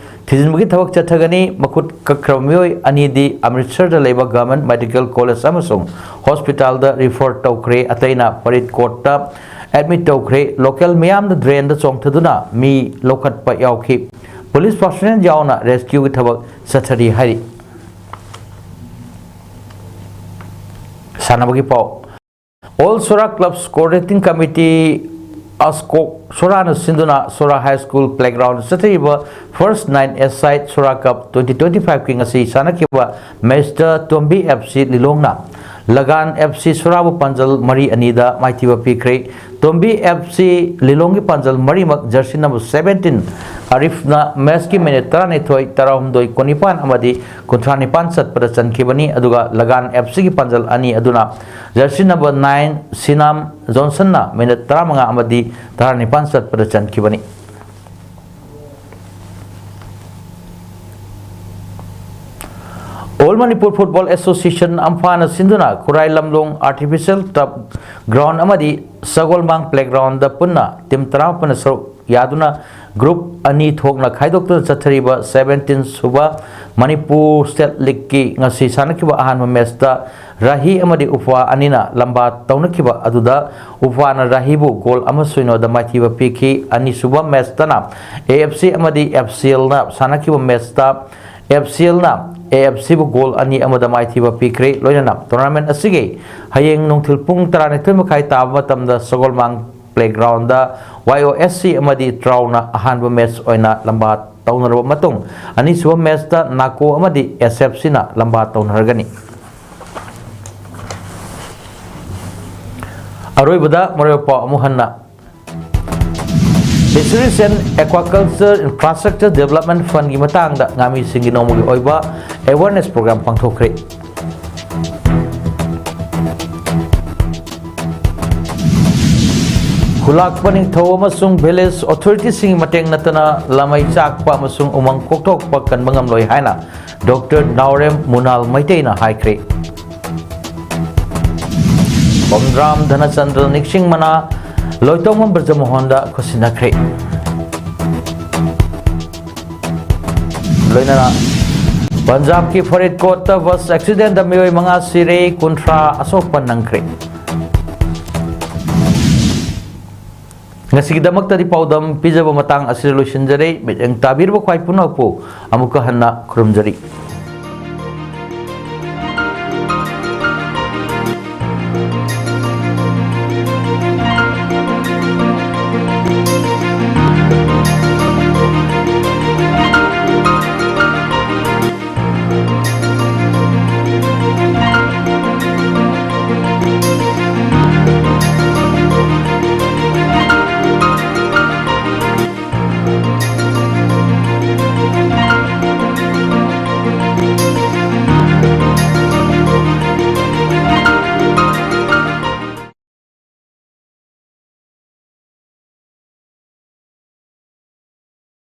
ꯊꯤꯖꯤꯟꯕꯒꯤ ꯊꯕꯛ ꯆꯠꯊꯒꯅꯤ꯫ ꯃꯈꯨꯠ ꯀꯛꯈ꯭ꯔꯕ ꯃꯤꯑꯣꯏ ꯑꯅꯤꯗꯤ ꯑꯃ꯭ꯔꯤꯠꯁꯔꯗ ꯂꯩꯕ ꯒꯚꯔꯟꯃꯦꯟꯠ ꯃꯦꯗꯤꯀꯦꯜ ꯀꯣꯂꯦꯖ ꯑꯃꯁꯨꯡ ꯍꯣꯁꯄꯤꯇꯥꯜꯗ ꯔꯤꯐꯔ ꯇꯧꯈ꯭ꯔꯦ, ꯑꯇꯩꯅ ꯐꯔꯤꯗꯀꯣꯠꯇ ꯑꯦꯗꯃꯤꯠ ꯇꯧꯈ꯭ꯔꯦ꯫ ꯂꯣꯀꯦꯜ ꯃꯤꯌꯥꯝꯅ ꯗ꯭ꯔꯦꯟꯗ ꯆꯣꯡꯊꯗꯨꯅ ꯃꯤ ꯂꯧꯈꯠꯄ ꯌꯥꯎꯈꯤ꯫ ꯄꯨꯂꯤꯁ ꯄꯥꯔꯁꯣꯅꯦꯜ ꯌꯥꯎꯅ ꯔꯦꯁꯀ꯭ꯌꯨꯒꯤ ꯊꯕꯛ ꯆꯠꯊꯔꯤ ꯍꯥꯏꯔꯤ꯫ ꯁꯥꯟꯅꯕꯒꯤ ꯄꯥꯎ꯫ ꯑꯣꯜ ꯁꯣꯔꯥ ꯀ꯭ꯂꯕꯁ ꯀꯣꯑꯣꯔꯗꯤꯅꯦꯇꯤꯡ ꯀꯃꯤꯇꯤ, ꯑꯁꯀꯣꯛ ꯁꯣꯔꯥꯅ ꯁꯤꯟꯗꯨꯅ ꯁꯣꯔꯥ ꯍꯥꯏ ꯁ꯭ꯀꯨꯜ ꯄ꯭ꯂꯦꯒ꯭ꯔꯥꯎꯟꯗ ꯆꯠꯊꯔꯤꯕ ꯐꯥꯔꯁ ꯅꯥꯏꯟ ꯑꯦ ꯁꯥꯏꯠ ꯁꯣꯔꯥ ꯀꯞ ꯇ꯭ꯋꯦꯟꯇꯤ ꯇ꯭ꯋꯦꯟꯇꯤ ꯐꯥꯏꯚꯀꯤ ꯉꯁꯤ ꯁꯥꯟꯅꯈꯤꯕ ꯃꯦꯆꯇ ꯇꯣꯝꯕꯤ ꯑꯦꯐ ꯁꯤ ꯂꯤꯂꯣꯡꯅ ꯂꯒꯥꯟ ꯑꯦꯐ ꯁꯤ ꯁꯣꯔꯥꯕꯨ ꯄꯥꯟꯖꯜ ꯃꯔꯤ ꯑꯅꯤꯗ ꯃꯥꯏꯊꯤꯕ ꯄꯤꯈ꯭ꯔꯦ꯫ ꯇꯣꯝꯕꯤ ꯑꯦꯐ ꯁꯤ ꯂꯤꯂꯣꯡꯒꯤ ꯄꯥꯟꯖꯜ ꯃꯔꯤꯃꯛ ꯖꯔꯁꯤ ꯅꯝꯕꯔ ꯁꯚꯦꯟꯇꯤꯟ ꯑꯔꯤꯐꯅ ꯃꯦꯆꯀꯤ ꯃꯤꯅꯤꯠ ꯇꯔꯥꯅꯤꯊꯣꯏ, ꯇꯔꯥꯍꯨꯝꯗꯣꯏ, ꯀꯨꯟꯅꯤꯄꯥꯟ ꯑꯃꯗꯤ ꯀꯨꯟꯊ꯭ꯔꯥ ꯅꯤꯄꯥꯟ ꯆꯠꯄꯗ ꯆꯟꯈꯤꯕꯅꯤ꯫ ꯑꯗꯨꯒ ꯂꯒꯥꯟ ꯑꯦꯐ ꯁꯤꯒꯤ ꯄꯥꯟꯖꯜ ꯑꯅꯤ ꯑꯗꯨꯅ ꯖꯔꯁꯤ ꯅꯝꯕꯔ ꯅꯥꯏꯟ ꯁꯤꯅꯥꯝ ꯖꯣꯟꯁꯟꯅ ꯃꯤꯅꯤꯠ ꯇꯔꯥꯃꯉꯥ ꯑꯃꯗꯤ ꯇꯔꯥꯅꯤꯄꯥꯟ ꯆꯠꯄꯗ ꯆꯟꯈꯤꯕꯅꯤ꯫ ꯑꯣꯜ ꯃꯅꯤꯄꯨꯔ ꯐꯨꯠꯕꯣꯜ ꯑꯦꯁꯣꯁꯤꯌꯦꯁꯟ, ꯑꯝꯐꯥꯅ ꯁꯤꯟꯗꯨꯅ ꯈꯨꯔꯥꯏ ꯂꯝꯂꯣꯡ ꯑꯥꯔꯇꯤꯐꯤꯁꯤꯌꯦꯜ ꯇꯔꯐ ꯒ꯭ꯔꯥꯎꯟ ꯑꯃꯗꯤ ꯁꯒꯣꯜꯃꯥꯡ ꯄ꯭ꯂꯦꯒ꯭ꯔꯥꯎꯟꯗ ꯄꯨꯟꯅ ꯇꯤꯝ ꯇꯔꯥꯃꯥꯄꯟꯅ ꯁꯔꯨꯛ ꯌꯥꯗꯨꯅ ꯒ꯭ꯔꯨꯞ ꯑꯅꯤ ꯊꯣꯛꯅ ꯈꯥꯏꯗꯣꯛꯇꯨꯅ ꯆꯠꯊꯔꯤꯕ ꯁꯚꯦꯟꯇꯤꯟ ꯁꯨꯕ ꯃꯅꯤꯄꯨꯔ ꯁ꯭ꯇꯦꯠ ꯂꯤꯒꯀꯤ ꯉꯁꯤ ꯁꯥꯟꯅꯈꯤꯕ ꯑꯍꯥꯟꯕ ꯃꯦꯆꯇ ꯔꯥꯍꯤ ꯑꯃꯗꯤ ꯎꯐꯥ ꯑꯅꯤꯅ ꯂꯝꯕꯥ ꯇꯧꯅꯈꯤꯕ ꯑꯗꯨꯗ ꯎꯐꯥꯅ ꯔꯥꯍꯤꯕꯨ ꯒꯣꯜ ꯑꯃ ꯁꯣꯏꯅꯣꯗ ꯃꯥꯏꯊꯤꯕ ꯄꯤꯈꯤ꯫ ꯑꯅꯤꯁꯨꯕ ꯃꯦꯆꯇꯅ ꯑꯦ ꯑꯦꯐ ꯁꯤ ꯑꯃꯗꯤ ꯑꯦꯐ ꯁꯤ ꯑꯦꯜꯅ ꯁꯥꯟꯅꯈꯤꯕ ꯃꯦꯆꯇ ꯑꯦꯐ ꯁꯤ ꯑꯦꯜꯅ ꯑꯦ ꯑꯦꯐ ꯁꯤꯕꯨ ꯒꯣꯜ ꯑꯅꯤ ꯑꯃꯗ ꯃꯥꯏꯊꯤꯕ ꯄꯤꯈ꯭ꯔꯦ꯫ ꯂꯣꯏꯅꯅ ꯇꯣꯔꯅꯥꯃꯦꯟ ꯑꯁꯤꯒꯤ ꯍꯌꯦꯡ ꯅꯨꯡꯊꯤꯜ ꯄꯨꯡ ꯇꯔꯥꯅꯤꯊꯣꯏ ꯃꯈꯥꯏ ꯇꯥꯕ ꯃꯇꯝꯗ ꯁꯒꯣꯜꯃꯥꯡ ꯄ꯭ꯂꯦꯒ꯭ꯔꯥꯎꯟꯗ ꯋꯥꯏ ꯑꯣ ꯑꯦꯁ ꯁꯤ ꯑꯃꯗꯤ ꯇ꯭ꯔꯥꯎꯅ ꯑꯍꯥꯟꯕ ꯃꯦꯆ ꯑꯣꯏꯅ ꯂꯝꯕꯥ ꯇꯧꯅꯔꯕ ꯃꯇꯨꯡ, ꯑꯅꯤꯁꯨꯕ ꯃꯦꯆꯇ ꯅꯥꯀꯣ ꯑꯃꯗꯤ ꯑꯦꯁ ꯑꯦꯐ ꯁꯤꯅ ꯂꯝꯕꯥ ꯇꯧꯅꯔꯒꯅꯤ꯫ ꯑꯔꯣꯏꯕꯗ ꯃꯔꯨꯑꯣꯏꯕ ꯄꯥꯎ ꯑꯃꯨꯛ ꯍꯟꯅ꯫ Fisheries and Aquaculture Infrastructure Development Fundꯀꯤ ꯃꯇꯥꯡꯗ ꯉꯥꯃꯤꯁꯤꯡꯒꯤ ꯅꯣꯡꯃꯒꯤ ꯑꯣꯏꯕ awareness program ꯄꯥꯡꯊꯣꯛꯈ꯭ꯔꯦ꯫ ꯈꯨꯂꯥꯛꯄ ꯅꯤꯡꯊꯧ ꯑꯃꯁꯨꯡ village authorityꯁꯤꯡꯒꯤ ꯃꯇꯦꯡ ꯅꯠꯇꯅ ꯂꯥꯃꯩ ꯆꯥꯛꯄ ꯑꯃꯁꯨꯡ ꯎꯃꯪ ꯀꯣꯛꯊꯣꯛꯄ ꯀꯟꯕ ꯉꯝꯂꯣꯏ ꯍꯥꯏꯅ ꯗꯣꯛꯇꯔ ꯅꯥꯎꯔꯦꯝ ꯃꯨꯅꯥꯜ ꯃꯩꯇꯩꯅ ꯍꯥꯏꯈ꯭ꯔꯦ꯫ ꯀꯣꯝꯗ꯭ꯔꯥꯝ ꯙꯅꯆꯟꯗ꯭ꯔ ꯅꯤꯡꯁꯤꯡ ꯃꯅꯥ ꯂꯣꯏꯇꯣꯡꯕꯝ ꯕ꯭ꯔꯖꯃꯣꯍꯟꯗ ꯈꯨꯠꯁꯤꯟꯅꯈ꯭ꯔꯦ꯫ ꯂꯣꯏꯅꯅ ꯄꯟꯖꯥꯕꯀꯤ ꯐꯔꯤꯗꯀꯣꯠꯇ ꯕꯁ ꯑꯦꯛꯁꯤꯗꯦꯟꯗ ꯃꯤꯑꯣꯏ ꯃꯉꯥ ꯁꯤꯔꯦ, ꯀꯨꯟꯊ꯭ꯔꯥ ꯑꯁꯣꯛꯄ ꯅꯪꯈ꯭ꯔꯦ꯫ ꯉꯁꯤꯒꯤꯗꯃꯛꯇꯗꯤ ꯄꯥꯎꯗꯝ ꯄꯤꯖꯕ ꯃꯇꯥꯡ ꯑꯁꯤꯗ ꯂꯣꯏꯁꯤꯟꯖꯔꯦ꯫ ꯃꯤꯠꯌꯦꯡ ꯇꯥꯕꯤꯔꯕ ꯈ꯭ꯋꯥꯏ ꯄꯨꯝꯅꯃꯛꯄꯨ ꯑꯃꯨꯛꯀ ꯍꯟꯅ ꯈꯨꯔꯨꯝꯖꯔꯤ꯫